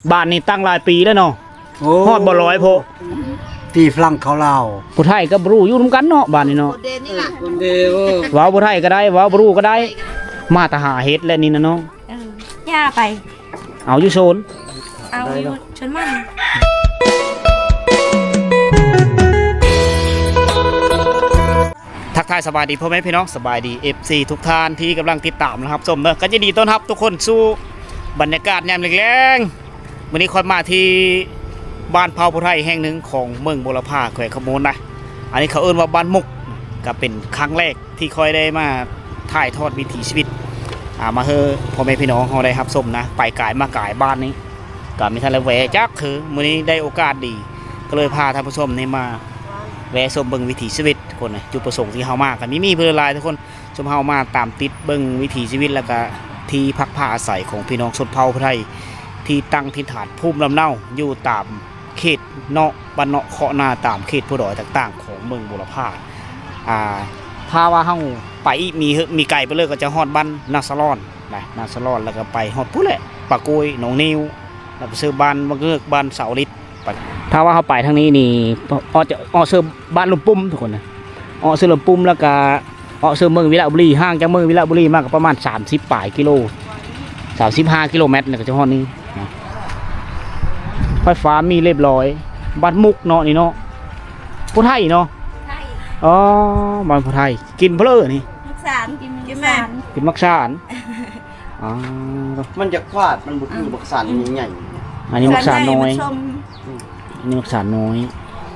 ບ້ານນີ້ຕັ້ງຫຼາຍປີແລ້ວເນາະ. ໂອ້ ຮອດບໍ່ຮ້ອຍໂພະ ທີ່ຝຣັ່ງເຂົ້າລາວ. ຜູ້ໄທກັບບຣູຢູ່ນຳກັນເນາະ ບ້ານນີ້ເນາະ. ຄົນເດນີ້ລະ ຄົນເດ. ເວົ້າຜູ້ໄທກໍໄດ້ ເວົ້າບຣູກໍໄດ້. ມາແຕ່ຫາເຫັດແຫຼະນີ້ນະນ້ອງ. ເອີ ຢ່າໄປ ເອົາຢູ່ໂຊນ ເອົາຢູ່ໂຊນມັນ. ທັກທາຍສະບາຍດີພໍ່ແມ່ພີ່ນ້ອງ ສະບາຍດີເອັຟຊີທຸກທ່ານທີ່ກຳລັງຕິດຕາມ ແລະ ຮັບຊົມເດີ. ກໍຍິນດີຕ້ອນຮັບທຸກຄົນສູ່ບັນຍາກາດຍາມແລງໆ. ມື້ນີ້ຂ້ອຍມາທີ່ບ້ານເຜົ່າຜູ້ໄທແຫ່ງໜຶ່ງຂອງເມືອງບົວລະພາ ແຂວງຄຳມ່ວນນະ. ອັນນີ້ເຂົາເອີ້ນວ່າບ້ານມຸກ. ກໍເປັນຄັ້ງແລກທີ່ຂ້ອຍໄດ້ມາຖ່າຍທອດວິຖີຊີວິດ ອ່າ ມາໃຫ້ພໍ່ແມ່ພີ່ນ້ອງເຮົາໄດ້ຮັບຊົມນະ. ໄປກາຍມາກາຍບ້ານນີ້ ກໍມີທ່ານລະແວະຈັກເທື່ອ. ມື້ນີ້ໄດ້ໂອກາດດີ ກໍເລີຍພາທ່ານຜູ້ຊົມນີ້ມາແວະຊົມເບິ່ງວິຖີຊີວິດ. ທຸກຄົນນະ ຈຸດປະສົງທີ່ເຮົາມາກໍມີ ມີເພື່ອຫຼາຍທຸກຄົນ. ຊຸມເຮົາມາຕາມຕິດເບິ່ງວິຖີຊີວິດ ແລ້ວກະທີ່ພັກພາອາໄສຂອງພີ່ນ້ອງຊົນເຜົ່າຜູ້ໄທທີ່ຕັ້ງຖິ່ນຖານພູມລຳເນົາຢູ່ຕາມເຂດເນາະ ບ້ານເນາະເຄາະນາ ຕາມເຂດພູດອຍຕ່າງໆຂອງເມືອງບົວລະພາ. ອ່າ ຖ້າວ່າເຮົາໄປອີກ ມີເຮີ ມີໄກໄປເລີຍ ກໍຈະຮອດບ້ານນາສະຫຼອນນະ ນາສະຫຼອນ ແລ້ວກໍໄປຮອດພຸ້ນແຫຼະ ປາໂກຍ ໜອງງິ້ວ ແລ້ວໄປເຊີບ້ານບັກເງືອກ ບ້ານເສົາອາທິດ. ຖ້າວ່າເຮົາໄປທາງນີ້ນີ້ ອອກຈາກ ອອກເຊີບ້ານລົມປຸ້ມທຸກຄົນນະ ອອກເຊີລົມປຸ້ມ ແລ້ວກະອອກເຊີເມືອງວິລະບູລີ. ຫ່າງຈາກເມືອງວິລະບູລີມາກໍປະມານສາມສິບປາຍກິໂລ ສາມສິບຫ້າກິໂລແມັດ ແລ້ວກໍຈະຮອດນີ້ນະ. ໄຟຟ້າມີຮຽບຮ້ອຍ. ບ້ານມຸກເນາະນີ້ເນາະ ຜູ້ໄທເນາະ. ອໍ ບ້ານຜູ້ໄທ. ກິນເພາະເລີນີ້ ໝາກສານ ກິນໝາກສານ ກິນໝາກສານ. ອໍ ມັນຈະຂວາດ ມັນບໍ່ຄືໝາກສານໃຫຍ່ໆ. ອັນນີ້ໝາກສານນ້ອຍ ອັນນີ້ໝາກສານນ້ອຍ.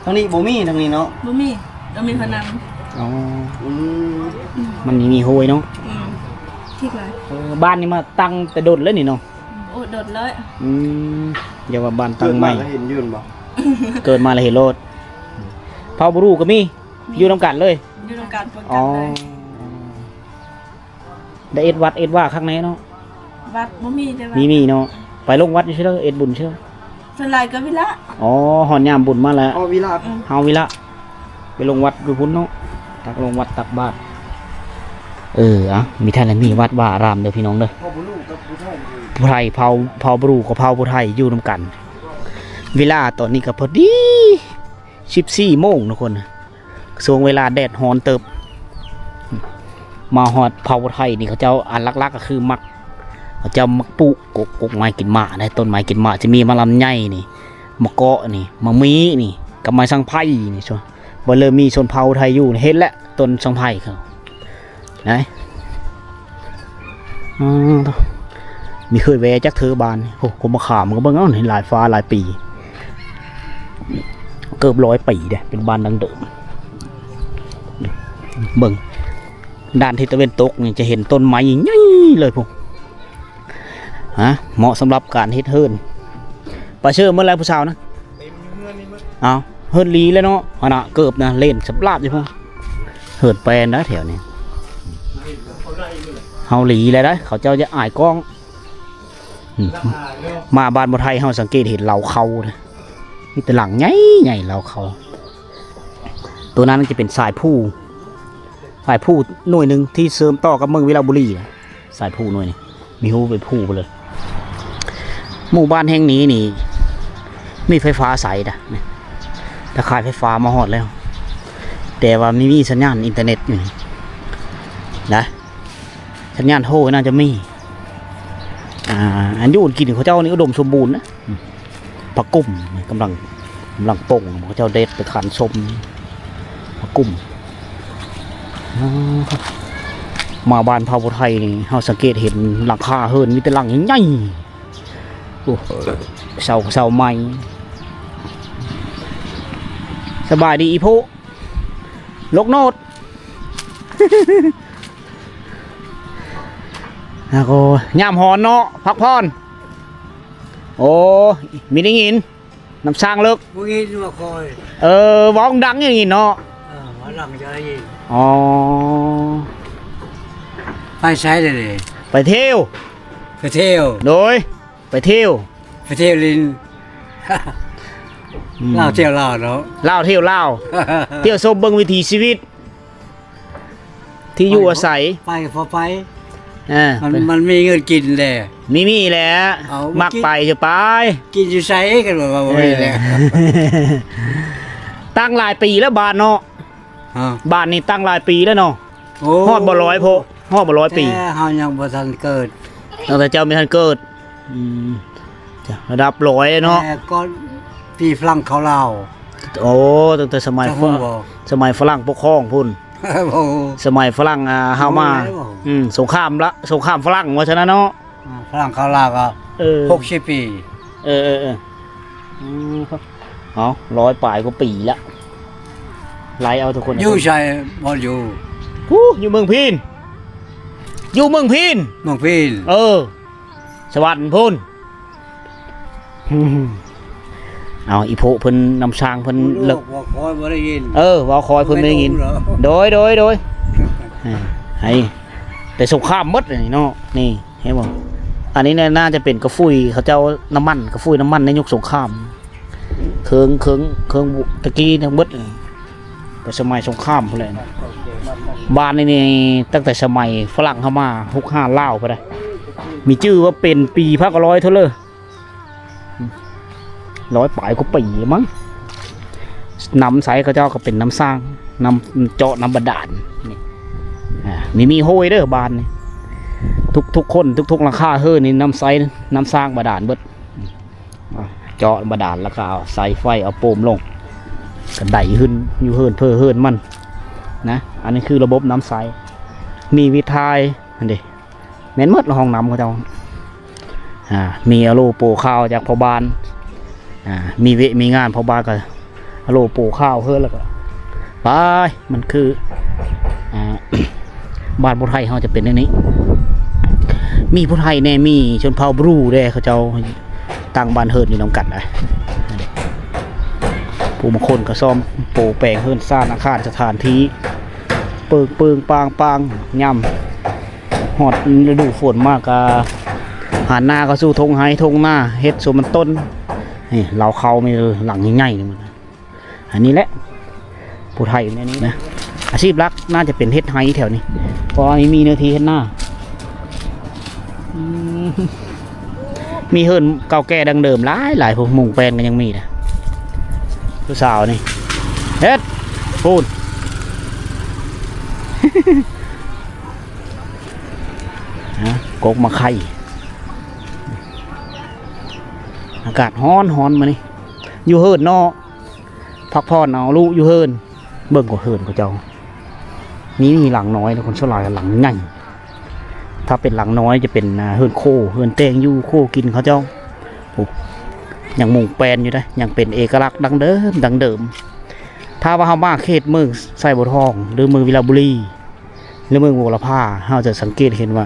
ທາງນີ້ບໍ່ມີ ທາງນີ້ເນາະ ບໍ່ມີ ຕ້ອງມີເທົ່ານັ້ນ. ອໍ ອືມ ມັນມີໂຮຍເນາະ. ອືມ ເອີ ບ້ານນີ້ມາຕັ້ງແຕ່ດົນແລ້ວນີ້ເນາະ. ໂອ້ ດົນເລີຍ. ອືມ ຢ່າວ່າບ້ານຕັ້ງໃໝ່ ເກີດມາແລ້ວເຫັນຢູ່ບໍ່? ເກີດມາແລ້ວເຫັນໂລດ. ເຜົ່າບຣູກໍມີ ມີ ຢູ່ນຳກັນເລີຍ ຢູ່ນຳກັນ ປົນກັນເລີຍ. ອໍ ໄດ້ເຮັດວັດເຮັດວາຄັກແນ່ເນາະ. ວັດບໍ່ມີ ແຕ່ວ່າ ມີ ມີເນາະ. ໄປລົງວັດຢູ່ເຊີ ເຮັດບຸນເຊີ. ສ່ວນຫຼາຍກໍວິລະ. ອໍ ຮອດຍາມບຸນມາແລ້ວ ເຮົາວິລະ ອືມ ເຮົາວິລະ ໄປລົງວັດຢູ່ພຸ້ນເນາະ ຕັກລົງວັດຕັກບາດ. ເອີ ອະ ມີແທ້ລະ ມີວັດວາອາຣາມເດີພີ່ນ້ອງເດີ. ເຜົ່າບຣູກັບຜູ້ໄທ ຜູ້ໄທ ເຜົ່າ ເຜົ່າບຣູກັບເຜົ່າຜູ້ໄທຢູ່ນຳກັນ. ເວລາຕອນນີ້ກໍພໍດີສິບສີ່ໂມງທຸກຄົນ. ຊ່ວງເວລາແດດຮ້ອນເຕີບ. ມາຮອດເຜົ່າໄທນີ້ ເຂົາເຈົ້າອັນຫຼັກໆກໍຄືມັກ ເຂົາເຈົ້າມັກປູກກົກ ກົກໄມ້ກິນໝາກໄດ໋. ຕົ້ນໄມ້ກິນໝາກຈະມີໝາກລຳໄຍນີ້ ໝາກເກາະນີ້ ໝາກມີນີ້ ກັບໄມ້ສັງໄພນີ້. ບໍ່ເລີ່ມມີຊົນເຜົ່າໄທຢູ່ ເຫັນແຫຼະ ຕົ້ນສັງໄພເຂົາ. ໄດ້ ອືມ ມີເຄີຍແວ່ຈັກເທື່ອບ້ານ. ໂອ້ ກົກມະຂາມກໍເບິ່ງເອົາ ນີ້ຫຼາຍຟ້າຫຼາຍປີ ເກືອບຮ້ອຍປີເດ້ ເປັນບ້ານດັ້ງເດີມ. ເບິ່ງດ້ານທິດຕາເວັນຕົກນີ້ຈະເຫັນຕົ້ນໄມ້ໃຫຍ່ເລີຍພຸ້ນ. ຮະ ເໝາະສຳລັບການເຮັດເຮືອນ. ປາເຊີໝົດແລ້ວຜູ້ສາວນະ. ເຕັມຢູ່ເຮືອນນີ້ໝົດ. ອ້າວ ເຮືອນຫຼີແລ້ວເນາະ. ອັນນະ ເກີບນະ ເຫຼັ້ນສຳລາບຢູ່ພຸ້ນ. ເຮືອນແປນນະແຖວນີ້ ເຮົາຫຼີແລ້ວໄດ໋ ເຂົາເຈົ້າຈະອາຍກ້ອງ. ອືມ ມາບ້ານບໍ່ໄທ ເຮົາສັງເກດເຫັນເລົ້າເຂົ້ານະ ມີແຕ່ຫຼັງໃຫຍ່ໆ ເລົ້າເຂົ້າ. ໂຕນັ້ນຈະເປັນສາຍພູ ສາຍພູໜ່ວຍໜຶ່ງທີ່ເຊື່ອມຕໍ່ກັບເມືອງວິລະບູລີນະ. ສາຍພູໜ່ວຍນີ້ ມີຮູໄປພູໄປເລີຍ. ໝູ່ບ້ານແຫ່ງນີ້ນີ້ ມີໄຟຟ້າໃຊ້ນະ ຕາຂ່າຍໄຟຟ້າມາຮອດແລ້ວ ແຕ່ວ່າມີ ມີສັນຍານອິນເຕີເນັດຢູ່ນີ້ນະ. ສັນຍານໂທໜ້າຈະມີ. ອ່າ ອັນຢູ່ອັນກິນຂອງເຈົ້ານີ້ອຸດົມສົມບູນນະ. ຜັກກຸ້ມກຳລັງ ກຳລັງປົ່ງ ເຂົາເຈົ້າເດັດໄປຂັນສົ້ມຜັກກຸ້ມ. ມາບ້ານເຜົ່າຜູ້ໄທນີ້ ເຮົາສັງເກດເຫັນຫຼັງຄາເຮືອນມີແຕ່ຫຼັງໃຫຍ່. ໂອ້ ເສົາ ເສົາໄມ້. ສະບາຍດີອີ່ໂພ ລູກໂນດ. ແລ້ວກໍຍາມຮ້ອນເນາະ ພັກຜ່ອນ. ໂອ້ ມີໄດ້ຍິນ ນ້ຳສ້າງເລິກ ບໍ່ຍິນວ່າຄອຍ. ເອີ ເວົ້າດັງຢ່າງນີ້ເນາະ. ເອີ ເວົ້າດັງຢ່າງນີ້. ອໍ ໄປໃສເດ? ໄປທ່ຽວ. ໄປທ່ຽວ. ໂດຍ ໄປທ່ຽວ ໄປທ່ຽວຫຼິ້ນ. ອືມ ລາວທ່ຽວລາວເນາະ. ລາວທ່ຽວລາວ ທ່ຽວຊົມເບິ່ງວິຖີຊີວິດ ທີ່ຢູ່ອາໄສ. ໄປ ພໍໄປ. ເອີ ມັນ ເພິ່ນ ມັນມີເງິນກິນແຫຼະ ມີ ມີແຫຼະ ເອົາ ມັກໄປ ກິນຢູ່ ໄປ ກິນຢູ່ໃສ ກັນວ່າ ເອີ ວ່າແຫຼະ. ຕັ້ງຫຼາຍປີແລ້ວບ້ານເນາະ ຮະ ບ້ານນີ້ຕັ້ງຫຼາຍປີແລ້ວເນາະ. ໂອ້ ຮອດບໍ່ຮ້ອຍໂພ ຮອດບໍ່ຮ້ອຍປີ ແຕ່ເຮົາຍັງບໍ່ທັນເກີດ ຕັ້ງແຕ່ເຈົ້າບໍ່ທັນເກີດ. ອືມ ລະດັບຮ້ອຍເນາະ ແຕ່ກ່ອນທີ່ຝຣັ່ງເຂົ້າລາວ. ໂອ້ ຕັ້ງແຕ່ສະໄໝ ສະໄໝຝຣັ່ງປົກຄອງພຸ້ນ ໂອ້ ສະໄໝຝຣັ່ງ ອ່າ ເຮົາມາ ໂອ້ ອືມ ສົງຄາມລະ ສົງຄາມຝຣັ່ງວ່າຊັ້ນນະເນາະ. ອ່າ ຝຣັ່ງເຂົ້າລາວກໍ ເອີ ຫົກສິບປີ. ເອີໆໆ ອືມ ເອົາ ຮ້ອຍປາຍກວ່າປີລະ ໄລ່ເອົາທຸກຄົນ. ຢູ່ໃສ? ບໍ່ຢູ່ ຜູ້ ຢູ່ເມືອງພີນ ຢູ່ເມືອງພີນ ເມືອງພີນ ເອີ ສະຫວັນພຸ້ນ. ເອົາ ອີໂພະເພິ່ນນຳຊ່າງເພິ່ນເລິກ ເວົ້າຄອຍບໍ່ໄດ້ຍິນ ເອີ ເວົ້າຄອຍເພິ່ນບໍ່ໄດ້ຍິນ. ໂດຍ ໂດຍ ໂດຍ ເອີ ໃຫ້ ແຕ່ສົງຄາມໝົດນີ້ເນາະ ນີ້ ເຫັນບໍ່? ອັນນີ້ແຫຼະ ໜ້າຈະເປັນກະຟຸຍເຂົາເຈົ້າ ນ້ຳມັນ ກະຟຸຍນ້ຳມັນໃນຍຸກສົງຄາມ ເຄື່ອງ ເຄື່ອງ ເຄື່ອງຕະກີ້ທັງໝົດ ແຕ່ສະໄໝສົງຄາມພຸ້ນແຫຼະ. ບ້ານນີ້ນີ້ ຕັ້ງແຕ່ສະໄໝຝຣັ່ງເຂົ້າມາ ຮຸກຮານລາວພຸ້ນນະ ມີຊື່ວ່າເປັນປີພັນເກົ້າຮ້ອຍເທົ່າເລີ ຮ້ອຍປາຍກວ່າປີມັ້ງ. ນ້ຳໃສເຂົາເຈົ້າກໍເປັນນ້ຳສ້າງ ນ້ຳເຈາະ ນ້ຳບາດານນີ້ ອ່າ ມີ ມີຫ້ວຍເດີບ້ານນີ້ ທຸກ ທຸກຄົນ ທຸກໆຫຼັງຄາເຮືອນນີ້ ນ້ຳໃສ ນ້ຳສ້າງບາດານເບິດ. ອ່າ ເຈາະບາດານ ແລ້ວກໍເອົາສາຍໄຟ ເອົາໂປມລົງ ກໍໄດ້ຂຶ້ນຢູ່ເຮືອນເພີເຮືອນມັນນະ. ອັນນີ້ຄືລະບົບນ້ຳໃສ ມີວິດຖ່າຍຫັ້ນເດ ແມ່ນໝົດ ຫ້ອງນ້ຳເຂົາເຈົ້າ ອ່າ ມີອາໂລໂປຂ່າວຈາກພໍ່ບ້ານ ອ່າ ມີເວະມີງານພໍ່ບ້ານກໍອາໂລໂປຂ່າວເຮີ ແລ້ວກໍໄປ. ມັນຄື ອ່າ ບ້ານຜູ້ໄທເຮົາຈະເປັນແນວນີ້ ມີຜູ້ໄທແດ່ ມີຊົນເຜົ່າບຣູແດ່ ເຂົາເຈົ້າຕັ້ງບ້ານເຮືອນຢູ່ນຳກັນໄດ໋. ຜູ້ບາງຄົນກໍຊອມໂປແປງເຮືອນຊານອາຄານສະຖານທີ່ ເປິງໆ ປາງໆ ຍາມ ຮອດລະດູຝົນມາກະ ຫັນໜ້າເຂົ້າສູ່ທົ່ງໄຮ່ທົ່ງນາ ເຮັດສວນມັນຕົ້ນ. ນີ້ ເລົ້າເຂົ້າມີຫຼັງໃຫຍ່ໆ ນີ້ ອັນນີ້ແຫຼະ ຜູ້ໄທແນວນີ້ນະ ອາຊີບຫຼັກໜ້າຈະເປັນເຮັດໄຮ່ແຖວນີ້ ເພາະວ່າມີເນື້ອທີ່ເຮັດນາ. ອືມ ມີເຮືອນເກົ່າແກ່ດັ້ງເດີມຫຼາຍໆ ພວກມຸງແປ້ນກໍຍັງມີນະ ຜູ້ສາວນີ້ເຮັດປູນ ນະ ກົກໝາກໄຂ່. ອາກາດຮ້ອນໆ ມື້ນີ້ຢູ່ເຮືອນເນາະ ພັກຜ່ອນເອົາລູກຢູ່ເຮືອນ. ເບິ່ງກໍເຮືອນເຂົາເຈົ້າ ມີ ມີຫຼັງນ້ອຍ ແຕ່ຄົນສ່ວນຫຼາຍກໍຫຼັງໃຫຍ່. ຖ້າເປັນຫຼັງນ້ອຍຈະເປັນ ອ່າ ເຮືອນໂຄ ເຮືອນແຕ່ງຢູ່ໂຄກິນເຂົາເຈົ້າ. ໂອ້ ຍັງມຸງແປ້ນຢູ່ເດ້ ຍັງເປັນເອກະລັກດັ້ງເດີມ ດັ້ງເດີມ. ຖ້າວ່າເຮົາມາເຂດເມືອງໄຊບົວທອງ ຫຼື ເມືອງວິລະບູລີ ຫຼື ເມືອງບົວລະພາ ເຮົາຈະສັງເກດເຫັນວ່າ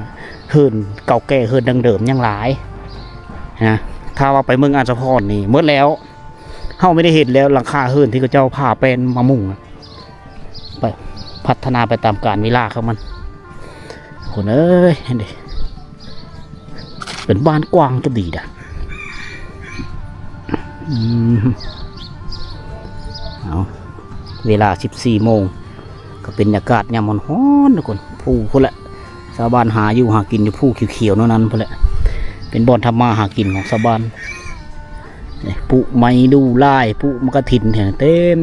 ເຮືອນເກົ່າແກ່ ເຮືອນດັ້ງເດີມຍັງຫຼາຍນະ. ຖ້າວ່າໄປເມືອງອາດສະພອນນີ້ໝົດແລ້ວ ເຮົາບໍ່ໄດ້ເຫັນແລ້ວ ຫຼັງຄາເຮືອນທີ່ເຂົາເຈົ້າຜາແປ້ນມາມຸງ ໄປ ພັດທະນາໄປຕາມການເວລາຂອງມັນ ຄົນເອີຍ. ເຫັນເດ ເປັນບ້ານກວ້າງກໍດີດະ. ອືມ ເອົາ ເວລາສິບສີ່ໂມງ ກໍເປັນອາກາດຍາມຮ້ອນໆ ທຸກຄົນ ພູພຸ້ນແຫຼະ ຊາວບ້ານຫາຢູ່ຫາກິນຢູ່ພູຂຽວໆ ນັ້ນໆ ພຸ້ນແຫຼະ ເປັນບ່ອນທຳມາຫາກິນຂອງຊາວບ້ານ. ນີ້ ປຸໄມ້ດູ່ຫຼາຍ ປຸໝາກກະຖິນແຖວເຕັມ.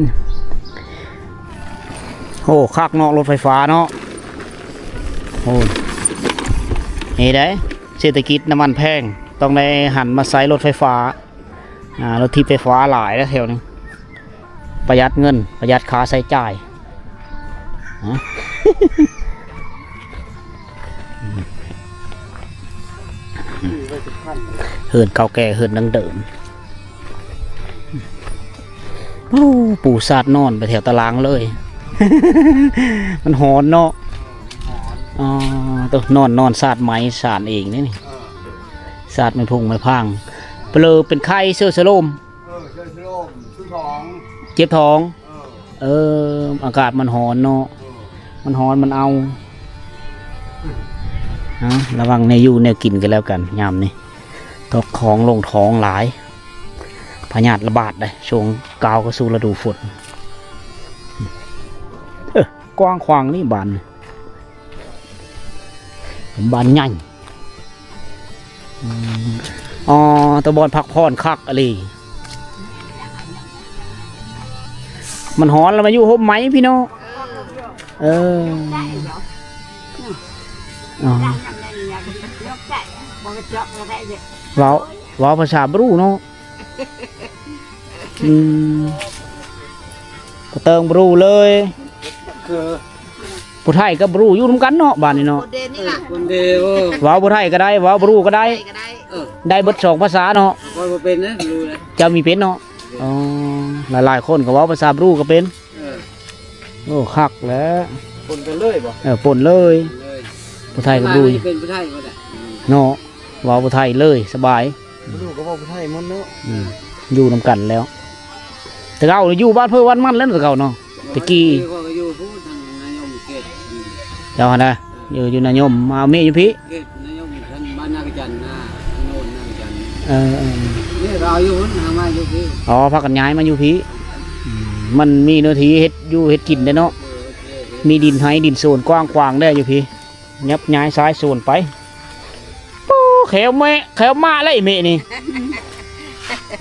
ໂອ້ ຄັກເນາະ ລົດໄຟຟ້າເນາະ. ໂອ້ ເຮັດໃດ ເສດຖະກິດນ້ຳມັນແພງ ຕ້ອງໄດ້ຫັນມາໃຊ້ລົດໄຟຟ້າ ອ່າ ລົດຖີບໄຟຟ້າຫຼາຍແລ້ວແຖວນີ້ ປະຢັດເງິນ ປະຢັດຄ່າໃຊ້ຈ່າຍ. ຮະ ເຮືອນເກົ່າແກ່ ເຮືອນດັ້ງເດີມ. ໂອ້ ປູສາດນອນໄປແຖວຕາລາງເລີຍ ມັນຮ້ອນເນາະ. ອໍ ໂຕ ນອນ ນອນສາດໄມ້ສານເອງເດ້ນີ້ ສາດໄມ້ພົງໄມ້ພາງ ເປີເປັນໄຂ້ ເຊື້ອສະໂລມ. ເອີ ເຈົ້າສະໂລມ ເຈັບທ້ອງ ເອີ ອາກາດມັນຮ້ອນເນາະ ເອີ ມັນຮ້ອນມັນເອົາ. ເອົາ ລະວັງແນວຢູ່ແນວກິນກັນແລ້ວກັນ ຍາມນີ້ ຕົກຂອງລົງທ້ອງຫຼາຍ ພະຍາດລະບາດເດ້ ຊ່ວງກ້າວເຂົ້າສູ່ລະດູຝົນ. ເອີ ກວ້າງຂວາງນີ້ບ້ານນີ້. ບ້ານໃຫຍ່. ອືມ ອໍ ຕະບ່ອນພັກຜ່ອນຄັກອີ່ຫຼີ. ມັນຮ້ອນແລ້ວມາຢູ່ຮົ່ມໄມ້ພີ້ເນາະ. ເອີ ອໍ ເວົ້າ ເວົ້າພາສາບຣູເນາະ. ອືມ ກະເຕີງບຣູເລີຍ. ຄື ຜູ້ໄທກັບບຣູຢູ່ນຳກັນເນາະ ບ້ານນີ້ເນາະ. ຄົນເດນີ້ລະ ຄົນເດ. ເວົ້າຜູ້ໄທກະໄດ້ ເວົ້າບຣູກະໄດ້. ເອີ ໄດ້ເບິດສອງພາສາເນາະ. ເວົ້າບໍ່ເປັນເດ້ບຣູເດ້. ເຈົ້າມີເປັນເນາະ. ເອີ ຫຼາຍໆຄົນກະເວົ້າພາສາບຣູກະເປັນ. ເອີ ໂອ້ ຄັກແຫຼະ. ປົນກັນເລີຍບໍ່? ເອີ ປົນເລີຍ. ເລີຍ ຜູ້ໄທກັບບຣູ. ເປັນຜູ້ໄທໝົດແຫຼະເນາະ. ເວົ້າຜູ້ໄທເລີຍ ສະບາຍ. ບຣູກະເວົ້າຜູ້ໄທໝົດເນາະ. ອືມ ຢູ່ນຳກັນແລ້ວ. ແຕ່ເກົ່າຢູ່ບ້ານເພີບ້ານມັນແລ້ວເນາະ ແຕ່ເກົ່າເນາະ. ແຕ່ກີ້ ຂ້ອຍກະຢູ່ພຸ້ນ ທາງນາຍົມເຂດ. ອືມ ເຈົ້າຫັ້ນນະ ຢູ່ ຢູ່ນາຍົມ. ມາເອົາເມຍຢູ່ພີ້ ເຂດນາຍົມ ທາງບ້ານນາກະຈັນນະ ໂນນນາກະຈັນ. ເອີ ເອີ ນີ້ລາວຢູ່ພຸ້ນ ຫາມາຢູ່ພີ້. ອໍ ພາກັນຍ້າຍມາຢູ່ພີ້. ອືມ ມັນມີເນື້ອທີ່ເຮັດຢູ່ເຮັດກິນໄດ້ເນາະ. ເອີ ໂອເຄ ມີດິນໄຮ່ດິນສວນກວ້າງຂວາງໄດ້ຢູ່ພີ້. ຫຍັບຍ້າຍຊາຍສວນໄປ. ໂອ້ ແຂວເມະ ແຂວມະແລ້ວອີ່ເມະນີ້.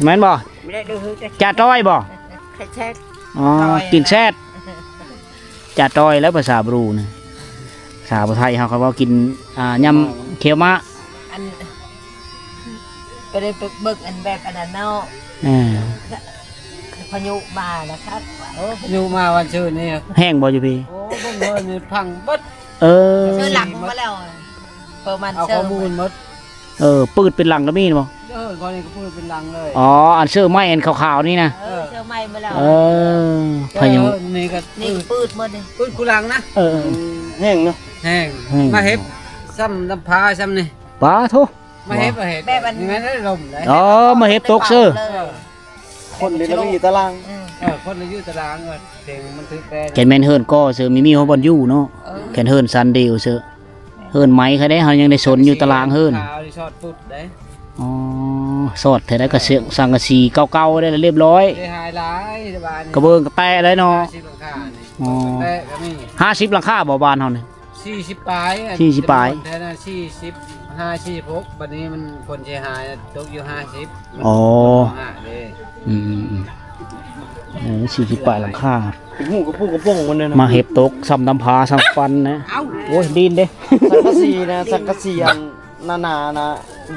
ແມ່ນບໍ່? ບໍ່ໄດ້ດູ. ຈ່າຕ້ອຍບໍ່? ແຊດ. ອໍ ກິນແຊດ. ຈ່າຕ້ອຍແລ້ວພາສາບຣູນະ. ພາສາໄທເຮົາ ເຂົາເວົ້າກິນ ອ່າ ຍຳແຂວມະ. ອັນ ກະໄດ້ໄປເບິ່ງອັນແບບອັນນັ້ນເນາະ. ເອີ ພາຍຸມາລະຄັກ. ໂອ້ ພາຍຸມາວັນຊືນນີ້. ແຮງບໍ່ຢູ່ພີ້? ໂອ້ ເບິ່ງເລີຍ ພັງເບິດ. ເອີ ເຊີຫຼັງມາແລ້ວ ເປີມັນ ເອົາຂໍ້ມູນໝົດ. ເອີ ປືດເປັນຫຼັງກະມີບໍ່? ເອີ ຂ້ອຍນີ້ກະປືດເປັນຫຼັງເລີຍ. ອໍ ອັນເຊີໄມ້ອັນຂາວໆນີ້ນະ. ເອີ ເຊີໄມ້ມາແລ້ວ. ເອີ ພາຍຸນີ້ກະ ນີ້ກະປືດໝົດນີ້ ປືດຄູ່ຫຼັງນະ. ເອີ ແຮງເນາະ ແຮງ. ມາເຫັບຊ້ຳນຳພາຊ້ຳນີ້. ປາໂທ ມາເຫັບ ມາເຫັບແບບອັນ ນີ້ແມ່ນລົມເດ້. ອໍ ມາເຫັບຕົກເຊີ. ເອີ ຄົນນີ້ລະມີຕາລາງ. ເອີ ຄົນນີ້ຢູ່ຕາລາງ. ເອີ ເພງມັນຖືກແຕ່ ແກ່ນແມ່ນເຮືອນກໍເຊີ ມີ ມີຫົວບ່ອນຢູ່ເນາະ. ເອີ ແກ່ນເຮືອນຊັນເດວເຊີ. ເຮືອນໄມ້ເຂົາເດ້ ເຮົາຍັງໄດ້ຊົນຢູ່ຕາລາງເຮືອນ. ຊອດປຸດເດ້. ອໍ ຊອດແທ້ໃດ ກະສັງກະສີເກົ່າໆໄດ້ລະລຽບລ້ອຍ. ໄດ້ຫາຍຫຼາຍບາດນີ້ ກະເບື້ອງກະແຕະໄດ້ເນາະ. ຫ້າສິບຫຼັງຄານີ້. ອໍ ແຕະກະມີ. ຫ້າສິບຫຼັງຄາບໍ່ ບ້ານເຮົານີ້? ສີ່ສິບປາຍ. ສີ່ສິບປາຍ. ແຖວນັ້ນສີ່ສິບຫ້າ ສີ່ສິບຫົກ ບາດນີ້ມັນຜົນເສຍຫາຍຕົກຢູ່ຫ້າສິບ. ອໍ ເດ້. ອືມໆໆ ເອີ ສີ່ສິບປາຍຫຼັງຄາ ເປັນຫູກະປຸກະປົ່ງໝົດເລີຍນະ. ມາເຫັບຕົກຊ້ຳນຳພາຊ້ຳຟັນນະ. ໂອ້ຍ ດິນເດ້. ສັງກະສີນະ ສັງກະສີອັນໜາໆນະ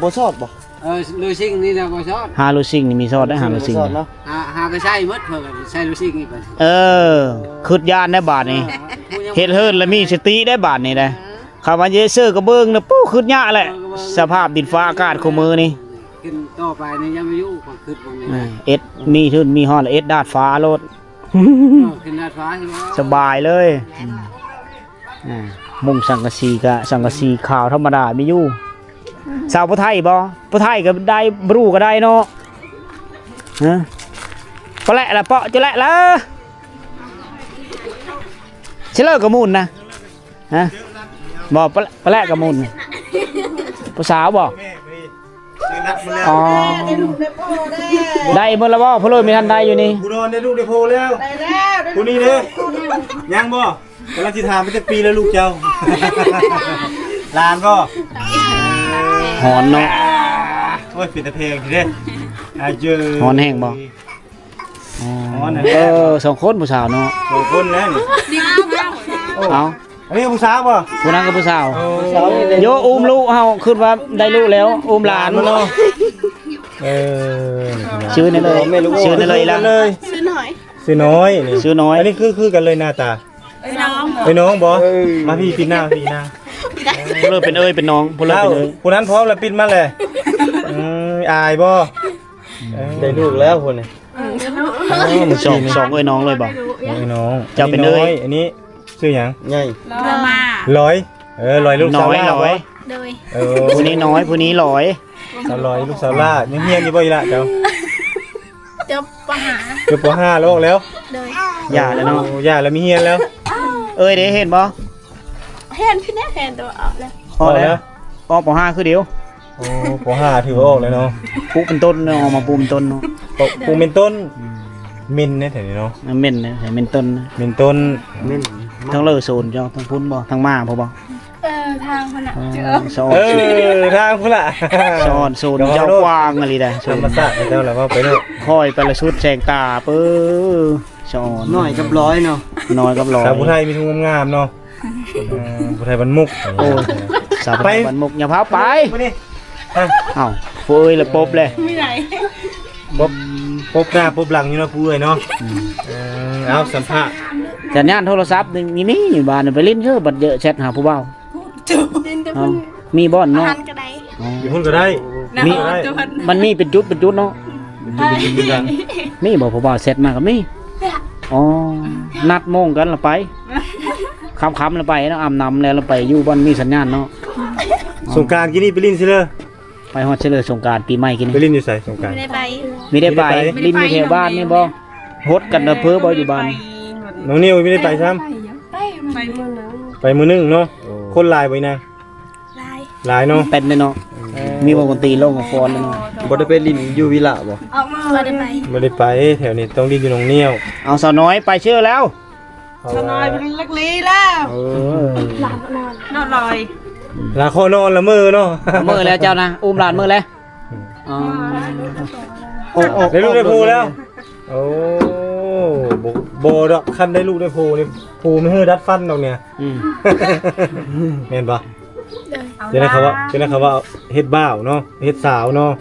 ບໍ່ຊອດບໍ່? ເອີ ລູຊິງນີ້ນະບໍ່ຊອດ. ຫາລູຊິງນີ້ມີຊອດໄດ້ ຫາລູຊິງ. ຫາ ຫາກະໃຊ້ໝົດ ເພິ່ນກະໃຊ້ລູຊິງນີ້ໄປ. ເອີ ຄຶດຢ້ານໄດ້ບາດນີ້. ເອີ ເຮັດເຮືອນລະມີສະຕິໄດ້ບາດນີ້ໄດ໋. ເອີ ຄຳວ່າເຢເຊີກະເບື້ອງນະ ປູ້ ຄຶດຍາກແຫຼະ. ເອີ ກະເບື້ອງ ສະພາບດິນຟ້າອາກາດຄູ່ມື້ນີ້ ຂຶ້ນຕໍ່ໄປນີ້ຢ່າມາຢູ່ ຂ້ອຍຄຶດເບິ່ງນີ້. ເອີ ເຮັດມີທຶນມີຮອດລະເຮັດດາດຟ້າໂລດ. ເອີ ຂຶ້ນດາດຟ້າ ສະບາຍເລີຍ. ອືມ ມຸງສັງກະສີກະສັງກະສີຂາວທຳມະດາມີຢູ່. ສາວຜູ້ໄທບໍ່? ຜູ້ໄທກະໄດ້ ບຣູກະໄດ້ເນາະ. ຮະ ປະແລະລະ ເປາະຈຸແລະລະ. ຊິເລີກະມູນນະ. ຮະ ບໍ່ ປະແລະ ປະແລະກະມູນ. ຜູ້ສາວບໍ່? ອໍ ໄດ້ໝົດລະບໍ່? ຜູ້ເລີຍມີທັນໄດ້ຢູ່ນີ້. ຜູ້ນອນໄດ້ລູກໄດ້ໂພແລ້ວ. ໄດ້ແລ້ວ ຜູ້ນີ້ເດ້. ຍັງບໍ່? ກຳລັງຊິຖາມວ່າຈັກປີແລ້ວລູກເຈົ້າ? ຫຼານບໍ່? ຮ້ອນເນາະ. ໂອ້ຍ ເປັນຕາແພງແທ້ເດ້. ອາເຈີ ຮ້ອນແຮງບໍ່? ອໍ ເອີ ສອງຄົນຜູ້ສາວເນາະ. ສອງຄົນແລ້ວນີ້. ເອົາ ອັນນີ້ຜູ້ສາວບໍ່? ຜູ້ນັ້ນກະຜູ້ສາວ. ໂອ້ ໂຢ ອຸ້ມລູກເຮົາ ຄຶດວ່າໄດ້ລູກແລ້ວ ອຸ້ມຫຼານ. ເອີ ຊື່ນີ້ເລີຍ ຊື່ນີ້ເລີຍລະ. ຊື່ນ້ອຍ ຊື່ນ້ອຍ ນີ້ ຊື່ນ້ອຍ. ອັນນີ້ຄື ຄືກັນເລີຍໜ້າຕາ. ເອີຍນ້ອງ ເອີຍນ້ອງບໍ່? ມາພີ້ ປິດໜ້າ ມາພີ້ໜ້າ. ຜູ້ເລີຍເປັນເອີຍເປັນນ້ອງ ຜູ້ເລີຍເປັນເອີຍ. ຜູ້ນັ້ນພ້ອມລະ ປິດມາແຫຼະ. ອືມ ອາຍບໍ່? ໄດ້ລູກແລ້ວຜູ້ນີ້. ສອງ ສອງເອີຍນ້ອງເລີຍບໍ່? ເອີຍນ້ອງ. ເຈົ້າເປັນເອີຍ. ອັນນີ້ຊື່ຫຍັງ? ໃຫຍ່ ລອຍ. ເອີ ລອຍລູກສາວຫຼ້າບໍ່? ໂດຍ. ເອີ ຜູ້ນີ້ນ້ອຍ ຜູ້ນີ້ລອຍ. ສາວລອຍ ລູກສາວຫຼ້າ. ຍັງຮຽນຢູ່ບໍ່ອີ່ຫຼ້າເຈົ້າ? ຈົບ ປໍຫ້າ ຈົບ ປໍຫ້າ ແລ້ວອອກແລ້ວ. ໂດຍ. ຢ່າແລ້ວເນາະ. ໂອ້ ຢ່າແລ້ວ ມີຮຽນແລ້ວ. ເອີຍເດ້ ຮຽນບໍ່? ຮຽນພີ້ແນ່ ຮຽນແຕ່ວ່າອອກແລ້ວ. ອອກແລ້ວ ອອກແລ້ວ ອອກ ປໍຫ້າ ຄືດຽວ. ໂອ້ ປໍຫ້າ ຖືວ່າອອກແລ້ວເນາະ. ປູກເປັນຕົ້ນເນາະ ອກມາປູກເປັນຕົ້ນເນາະ. ປູກເປັນຕົ້ນ. ອືມ ເມັນແນ່ແຖວນີ້ເນາະ. ເມັນແນ່ ເມັນຕົ້ນ ເມັນຕົ້ນ. ເມັນ ທາງເລີໂຊນເຈົ້າ ທາງພຸ້ນບໍ່? ທາງມາພຸ້ນບໍ່? ເອີ ທາງພຸ້ນນະ ເອີ ສະອອນ ເອີ ທາງພຸ້ນລະ ສະອອນໂຊນເຈົ້າກວ້າງອີ່ຫຼີໃດ໋ ທຳມະຊາດເຈົ້າລະເວົ້າໄປເນາະ ຄອຍໄປລະສຸດແສງຕາ ເປີ ສະອອນ ນ້ອຍກັບຫຼອຍເນາະ ນ້ອຍກັບຫຼອຍ ສາວຜູ້ໄທມີທຸງງາມໆເນາະ ເອີ ຜູ້ໄທບ້ານມຸກ ໂອ້ຍ ສາວຜູ້ໄທບ້ານມຸກ ຢ່າພາໄປ ມື້ນີ້ ເອົ້າ ຜູ້ເອີຍລະປົບແຫຼະ ມີຫຼາຍ ປົບ ປົບໜ້າປົບຫຼັງຢູ່ເນາະ ຜູ້ເອີຍເນາະ ອືມ ເອີ ເອົາ ສຳພາດ ສັນຍານໂທລະສັບນີ້ມີ ມີ ບ້ານໄປຫຼິ້ນເທື່ອ ບັດເຈີແຊັດຫາຜູ້ບ່າວ ເອົ້າ ມີບ່ອນເນາະ ຢູ່ພຸ້ນກໍໄດ້ ມີ ມັນມີເປັນຈຸດເປັນຈຸດເນາະ ມີບໍ່ ຜູ້ບ່າວແຊັດມາກໍມີ ອໍ ນັດໂມງກັນລະໄປ ຄ່ຳໆລະໄປເນາະ ອາບນ້ຳແລ້ວລະໄປຢູ່ບ່ອນມີສັນຍານເນາະ ສົງການກີ້ນີ້ໄປຫຼິ້ນຊິເລີ ໄປຮອດໃສເລີ ສົງການປີໃໝ່ກີ້ນີ້ ໄປຫຼິ້ນຢູ່ໃສສົງການ ບໍ່ໄດ້ໄປ ມີໄດ້ໄປ ບໍ່ໄດ້ໄປ ຫຼິ້ນຢູ່ແຖວບ້ານນີ້ບໍ່ ຫົດກັນນະເພີບໍ່ຢູ່ບ້ານ ນ້ອງນິວມີໄດ້ໄປຊ້ຳ ໄປ ໄປມື້ໜຶ່ງ ໄປມື້ໜຶ່ງເນາະ ໂອ້ ຄົນຫຼາຍບໍ່ອີນາ ຫຼາຍ ຫຼາຍເນາະ ເຕັມເລີຍເນາະ ເອີ ມີວົງດົນຕີ ວົງຟ້ອນເນາະ ບໍ່ໄດ້ໄປຫຼິ້ນຢູ່ວິລະບໍ່ ບໍ່ໄດ້ໄປ ບໍ່ໄດ້ໄປ ແຖວນີ້ຕ້ອງຫຼິ້ນຢູ່ໜອງນຽວ ເອົາ ສາວນ້ອຍໄປເຊີແລ້ວ ສາວນ້ອຍເປັນລັກລີແລ້ວ ເອີ ນອນລອຍ ລາຂໍນອນລະເມີເນາະ ເມີແລ້ວເຈົ້ານະ ອຸ້ມຫຼານເມີແລ້ວ ອືມ ອໍ ໂອ້ ໂອ້ ໄດ້ລູກໄດ້ຜູ້ແລ້ວ ໂອ້ ບໍ່ ບໍ່ດອກ ຄັນໄດ້ລູກໄດ້ຜູ້ນີ້ ຜູ້ມີຫືດດັດຟັນດອກນີ້ ອືມ ແມ່ນບໍ່ ໂດຍ ຈັ່ງໃດເຂົາວ່າ ຈັ່ງໃດເຂົາວ່າເຮັດບ່າວເນາະ ເຮັດສາວເນາະ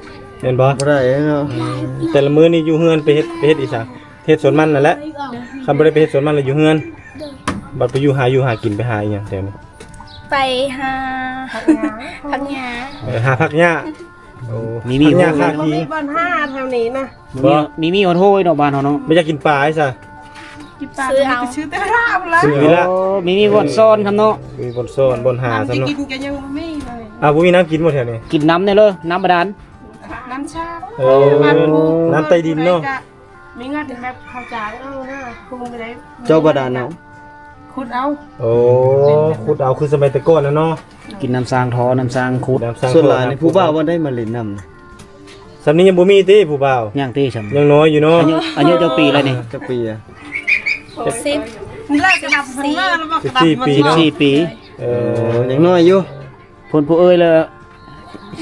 ແມ່ນບໍ່ ບໍ່ໄດ້ເນາະ ອືມ ແຕ່ລະມື້ນີ້ຢູ່ເຮືອນໄປເຮັດ ໄປເຮັດອີ່ຫຍັງ ເຮັດສວນມັນນັ້ນແຫຼະ ຄັນບໍ່ໄດ້ໄປເຮັດສວນມັນລະຢູ່ເຮືອນ ໂດຍ ບັດໄປຢູ່ຫາຢູ່ຫາກິນ ໄປຫາອີ່ຫຍັງແຖວນີ້ ໄປຫາຜັກຫຍ້າ ເອີ ຫາຜັກຫຍ້າ ໂອ້ ມີ ມີ ມີ ມີ ບໍ່ມີບ່ອນຫາແຖວນີ້ນະ ມີ ມີ ມີຮອດໂຮຍເນາະ ບ້ານເຮົາເນາະ ບໍ່ຢາກກິນປາໃສ ກິນປາ ຊື້ເອົາ ຊື້ແຕ່ລາບລະ ຊື້ລະ ໂອ້ ມີ ມີບ່ອນຊ້ອນນຳເນາະ ມີບ່ອນຊ້ອນ ບ່ອນຫາຊ້ຳເນາະ ກິນກໍຍັງບໍ່ມີເລີຍ ອ້າວ ບໍ່ມີນ້ຳກິນບໍ່ແຖວນີ້ ກິນນ້ຳແດ່ເລີ ນ້ຳບາດານ ນ້ຳຊາ ໂອ້ ນ້ຳໃຕ້ດິນເນາະ ມີເງິນແບບເຂົ້າຈ້າງເອົານະ ປຸງໄປໄດ້ ເຈົ້າບາດານເອົາ ຂຸດເອົາ ໂອ້ ຂຸດເອົາ ຄືສະໄໝແຕ່ກ່ອນນະເນາະ ກິນນ້ຳສ້າງທໍ່ ນ້ຳສ້າງຂຸດ ນ້ຳສ້າງທໍ່ ສ່ວນຫຼາຍນີ້ຜູ້ບ່າວບໍ່ໄດ້ມາຫຼິ້ນນຳ ສ່ຳນີ້ຍັງບໍ່ມີຕິຜູ້ບ່າວ ຍັງຕິຊ່ຳ ຍັງນ້ອຍຢູ່ເນາະ ອາຍຸ ອາຍຸຈັກປີແລ້ວນີ້ ຈັກປີອະ ສິບສີ່ປີເນາະ ສິບສີ່ປີ ເອີ ຍັງນ້ອຍຢູ່ ເພິ່ນຜູ້ເອີຍລະ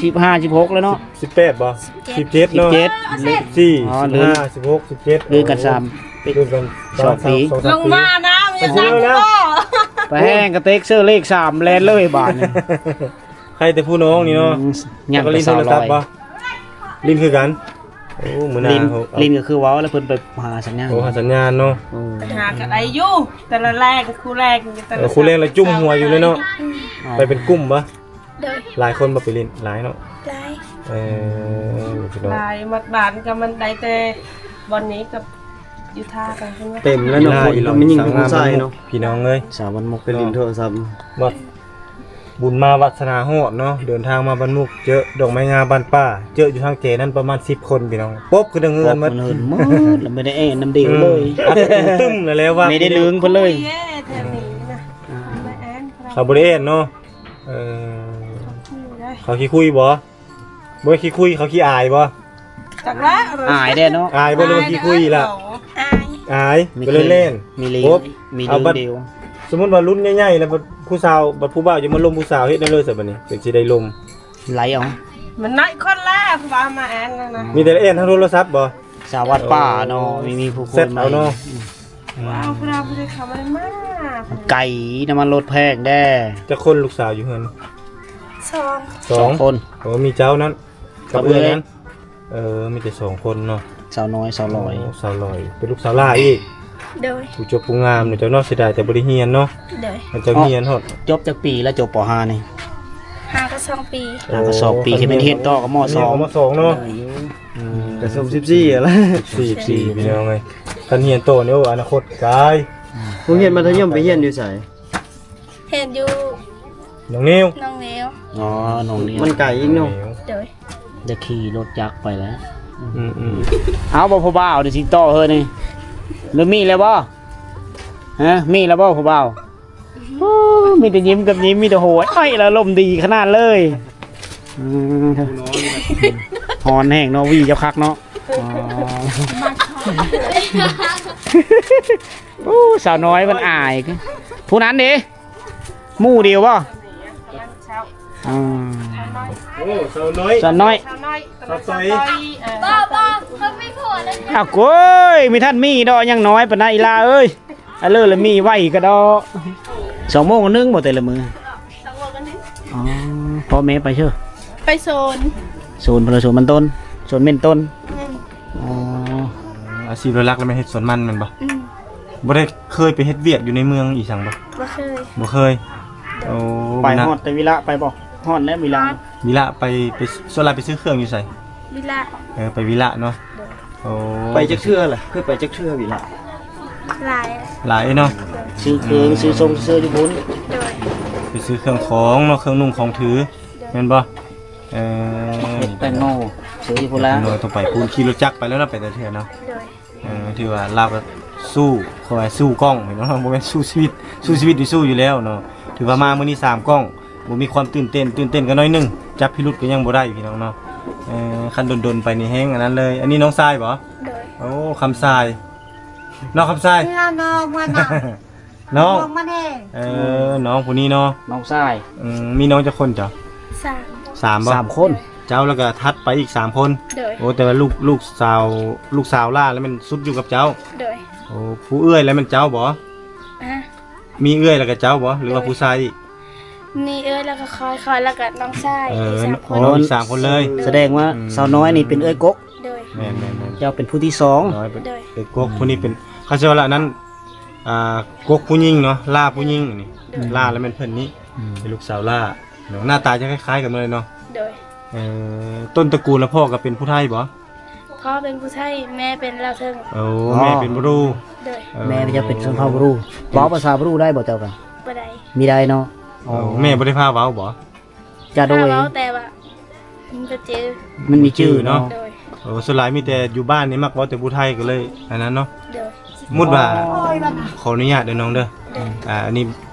ສິບຫ້າ ສິບຫົກແລ້ວເນາະ ສິບແປດບໍ່ ສິບເຈັດ ສິບເຈັດເນາະ ສິບສີ່ ສິບຫ້າ ສິບຫົກ ສິບເຈັດ ເລື່ອນກັນສາມ ເລື່ອນກັນສອງປີ ສອງສາມປີ ລົງມານະ ໄປແຮງກະເຕັກເຊີເລກສາມແລ່ນເລີຍບາດນີ້ ໃຄແຕ່ຜູ້ນ້ອງນີ້ເນາະ ອືມ ຍັງແຕ່ສາວລອຍ ຫຼິ້ນຄືກັນ ໂອ້ ມື້ໜ້າຫຼິ້ນ ຫຼິ້ນກໍຄືເວົ້າແລ້ວ ເພິ່ນໄປຫາສັນຍານ ໂອ້ ຫາສັນຍານເນາະ ອືມ ຫາກໍໄດ້ຢູ່ ແຕ່ລະແລກກໍຄູ່ແລກ ເອີ ຄູ່ແລກລະຈຸ້ມຫົວຢູ່ເລີຍເນາະ ອໍ ໄປເປັນກຸ່ມບໍ່ ໂດຍ ຫຼາຍຄົນບໍ່ໄປຫຼິ້ນ ຫຼາຍເນາະ ຫຼາຍ ເອີ ພີ່ນ້ອງ ຫຼາຍ ໝົດບ້ານກໍມັນໄດ້ແຕ່ບ່ອນນີ້ກັບຢູ່ທ່າກັນ ເຕັມແລ້ວເນາະ ຄົນ ມີຍິງຜູ້ຊາຍເນາະ ພີ່ນ້ອງເອີຍ ສາວບ້ານມຸກ ໄປຫຼິ້ນໂທລະສັບ ບັດ ບຸນມາວາດສະໜາຮອດເນາະ ເດີນທາງມາບ້ານມຸກ ເຈີດອກໄມ້ງາມບ້ານປ່າ ເຈີຢູ່ທາງແຈນັ້ນປະມານສິບຄົນພີ່ນ້ອງ ປົບຂຶ້ນທາງເຮືອນໝົດ ເຮືອນໝົດ ແລ້ວບໍ່ໄດ້ແອນນຳເດວເລີຍ ອັດຕູຕຶ້ມແລ້ວວ່າ ບໍ່ໄດ້ເລີງເພິ່ນເລີຍ ແຖວນີ້ນະ ອ່າ ເຂົາບໍ່ໄດ້ແອນເນາະ ເອີ ເຂົາຂີ້ຄຸຍບໍ່? ບໍ່ຂີ້ຄຸຍ ເຂົາຂີ້ອາຍບໍ່? ຈັກລະ ອາຍແດ່ເນາະ ອາຍບໍ່ ຫຼືວ່າຂີ້ຄຸຍລະ? ອາຍ ອາຍ ມີ ກໍເລີຍແລ່ນ ມີລີ ໂອ້ ມີ ເອົາບັດ ເດີ ສົມມຸດວ່າລຸ້ນໃຫຍ່ໆ ແລ້ວບັດຜູ້ສາວ ບັດຜູ້ບ່າວຢາກມາລົມຜູ້ສາວ ເຮັດແນວໃດຊະບັດນີ້ ເປັນຊິໄດ້ລົມ ໄຫຼເອົາ ມັນໜ້ອຍຄົນລະ ຜູ້ບ່າວມາແອນນະ ມີແຕ່ແອນທາງໂທລະສັບບໍ່? ສາວວັດປ່າເນາະ ມີ ມີຜູ້ຄົນ ແຊັດເອົາເນາະ ອືມ ວ້າວ ຜູ້ລາວຜູ້ໃດເຂົ້າມາໄດ້ມາ ມັນໄກນະ ມັນລົດແພງແດ່ ຈັກຄົນລູກສາວຢູ່ເຮືອນ? ສອງ ສອງ ສອງຄົນ ໂອ້ ມີເຈົ້ານັ້ນ ກັບເອື້ອຍນັ້ນ ເອີ ມີແຕ່ສອງຄົນເນາະ ສາວນ້ອຍ ສາວຫຼອຍ ໂອ້ ສາວຫຼອຍ ເປັນລູກສາວຫຼ້າອີກ ໂດຍ ຜູ້ຈົບຜູ້ງາມເນາະ ເຈົ້າເນາະ ເສຍດາຍແຕ່ບໍ່ໄດ້ຮຽນເນາະ ໂດຍ ຄັນເຈົ້າຮຽນຮອດ ຈົບຈັກປີລະ ຈົບ ປໍຫ້າ ນີ້? ຫ້າກັບສອງປີ ຫ້າກັບສອງປີ ໂອ້ ຄັນແມ່ນຮຽນຕໍ່ກໍ ມໍສອງ ກໍ ມໍສອງເນາະ ໂດຍ ອືມ ກະສົມສິບສີ່ຫັ້ນລະ ສິບສີ່ ສິບສີ່ ພີ່ນ້ອງເອີຍ ຄັນຮຽນຕໍ່ນີ້ ໂອ້ ອະນາຄົດໄກ ໂຮງຮຽນມັດທະຍົມໄປຮຽນຢູ່ໃສ? ຮຽນຢູ່ ໜອງເນວ ໜອງເນວ ອໍ ໜອງເນວ ມັນໄກອີກເນາະ ໂດຍ ໄດ້ຂີ່ລົດຈັກໄປແລ້ວ ອືມໆ ເອົາບໍ່ຜູ້ບ່າວນີ້ ຊິຕໍ່ເຮີນີ້ ຫຼືມີແລ້ວບໍ່? ຮະ ມີແລ້ວບໍ່ຜູ້ບ່າວ? ໂອ້ ມີແຕ່ຍິ້ມກັບຍິ້ມ ມີແຕ່ໂຫຍ ອ້າຍ ລະອາລົມດີຂະໜາດເລີຍ ອືມ ຮ້ອນແຮງເນາະ ຫວີເຈົ້າຄັກເນາະ ອໍ ໂອ້ ສາວນ້ອຍມັນອາຍ ຜູ້ນັ້ນເດ ໝູ່ດຽວບໍ່? ອ່າ ໂອ້ ສາວນ້ອຍ ສາວນ້ອຍ ສາວນ້ອຍ ສາວຕ້ອຍ ສາວຕ້ອຍ ເອີ ບໍ່ ບໍ່ ເພິ່ນມີຜົວແລ້ວ. ອ້າວ ໂອ້ຍ ມີທ່ານມີດອກ ຍັງນ້ອຍປານນັ້ນ ອີ່ຫຼ້າເອີຍ. ອາ ເລີລະມີໄວກະດອກ. ສອງໂມງກະໜຶ່ງບໍ່ ແຕ່ລະມື້? ສອງໂມງກະໜຶ່ງ. ອໍ ພໍ່ແມ່ໄປເຊີ? ໄປສວນ. ສວນ ເພິ່ນວ່າສວນມັນຕົ້ນ ສວນເມັນຕົ້ນ. ແມ່ນ. ອໍ ອາຊີບຫຼັກໆ ລະແມ່ນເຮັດສວນມັນແມ່ນບໍ່? ອືມ. ບໍ່ໄດ້ເຄີຍໄປເຮັດວຽກຢູ່ໃນເມືອງອີ່ຫຍັງບໍ່? ບໍ່ເຄີຍ. ບໍ່ເຄີຍ. ໂອ້ ໄປຮອດແຕ່ວິລະໄປບໍ່? ຮອດແລ້ວວິລະ. ວິລະໄປ ໄປ ສ່ວນຫຼາຍໄປຊື້ເຄື່ອງຢູ່ໃສ? ວິລະ. ເອີ ໄປວິລະເນາະ. ໂດຍ. ໂອ້ ໄປຈັກເທື່ອລະ? ເຄີຍໄປຈັກເທື່ອວິລະ? ຫຼາຍ ຫຼາຍເນາະ. ໂດຍ. ຊື້ເຄື່ອງ ອືມ ຊື້ຊົງຊື້ເສື້ອຢູ່ພຸ້ນ. ໂດຍ. ໄປຊື້ເຄື່ອງຂອງເນາະ ເຄື່ອງນຸ່ງຂອງຖື. ໂດຍ. ແມ່ນບໍ່? ເອີ ເຮັດແຕງໂມ ຊື້ຢູ່ພຸ້ນລະ. ເດັກນ້ອຍຕ້ອງໄປພຸ້ນ ຂີ່ລົດຈັກໄປແລ້ວເນາະ ໄປແຕ່ເທື່ອເນາະ. ໂດຍ. ເອີ ຖືວ່າລາວກະສູ້ ເຂົາວ່າສູ້ກ້ອງເນາະ ບໍ່ແມ່ນສູ້ຊີວິດ ສູ້ຊີວິດນີ້ສູ້ຢູ່ແລ້ວເນາະ. ຖືວ່າມາມື້ນີ້ສາມກ້ອງ ບໍ່ມີຄວາມຕື່ນເຕັ້ນ ຕື່ນເຕັ້ນກະໜ້ອຍໜຶ່ງ ຈັບພິລຸດກະຍັງບໍ່ໄດ້ພີ່ນ້ອງເນາະ. ເອີ ຄັນດົນໆໄປນີ້ແຮງອັນນັ້ນເລີຍ. ອັນນີ້ນ້ອງຊາຍບໍ່? ໂດຍ. ໂອ້ ຄຳຊາຍ ນ້ອງຄຳຊາຍ ເອີ ນ້ອງມັນນະ ນ້ອງ ນ້ອງມັນເອງ. ເອີ ນ້ອງຜູ້ນີ້ເນາະ ນ້ອງຊາຍ. ອືມ ມີນ້ອງຈັກຄົນເຈົ້າ? ສາມ. ສາມບໍ່? ສາມຄົນ. ເຈົ້າ ລະກະຖັດໄປອີກສາມຄົນ. ໂດຍ. ໂອ້ ແຕ່ວ່າລູກ ລູກສາວ ລູກສາວຫຼ້າລະແມ່ນສຸດຢູ່ກັບເຈົ້າ. ໂດຍ. ໂອ້ ຜູ້ເອື້ອຍລະແມ່ນເຈົ້າບໍ່? ອາ ມີເອື້ອຍລະກະເຈົ້າບໍ່ ຫຼືວ່າ ໂດຍ ຜູ້ຊາຍອີກ? ມີເອື້ອຍລະກະຂ້ອຍ ຂ້ອຍລະກະນ້ອງຊາຍ. ເອີ ອີກສາມຄົນ. ອໍ ອີກສາມຄົນເລີຍ. ໂດຍ. ສະແດງວ່າ ອືມ ສາວນ້ອຍນີ້ເປັນເອື້ອຍກົກ. ໂດຍ. ແມ່ນໆໆ ເຈົ້າເປັນຜູ້ທີສອງ. ນ້ອຍເປັນ ໂດຍ ເອື້ອຍກົກ. ຜູ້ນີ້ເປັນ ເຂົາເອີ້ນວ່າອັນນັ້ນ ອ່າ ກົກຜູ້ຍິງເນາະ ຫຼ້າຜູ້ຍິງນີ້. ໂດຍ. ຫຼ້າລະແມ່ນເພິ່ນນີ້. ອືມ ເປັນລູກສາວຫຼ້າເນາະ. ໜ້າຕາຈະຄ້າຍໆກັນໝົດເລີຍເນາະ. ໂດຍ. ເອີ ຕົ້ນຕະກູນລະພໍ່ກະເປັນຜູ້ໄທບໍ່? ພໍ່ເປັນຜູ້ໄທ ແມ່ເປັນລາວເທິງ. ໂອ້ ອໍ ແມ່ເປັນບຣູ. ໂດຍ. ເອີ ແມ່ເຈົ້າເປັນຊົນເຜົ່າບຣູ. ເວົ້າພາສາບຣູໄດ້ບໍ່ເຈົ້າກະ? ບໍ່ໄດ້. ມີໄດ້ເນາະ. ໂອ້ ອໍ ແມ່ບໍ່ໄດ້ພາເວົ້າບໍ່? ຈະໂດຍ ພາເວົ້າແຕ່ວ່າມັນກະຈື່ ມັນມີຈື່ເນາະ. ໂດຍ. ໂອ້ ສ່ວນຫຼາຍມີແຕ່ຢູ່ບ້ານນີ້ມັກເວົ້າແຕ່ຜູ້ໄທກະເລີຍອັນນັ້ນເນາະ. ໂດຍ. ສົມມຸດວ່າ ໂອ້ຍ ຂໍອະນຸຍາດເດີນ້ອງເດີ. ໂດຍ. ອ່າ ອັນນີ້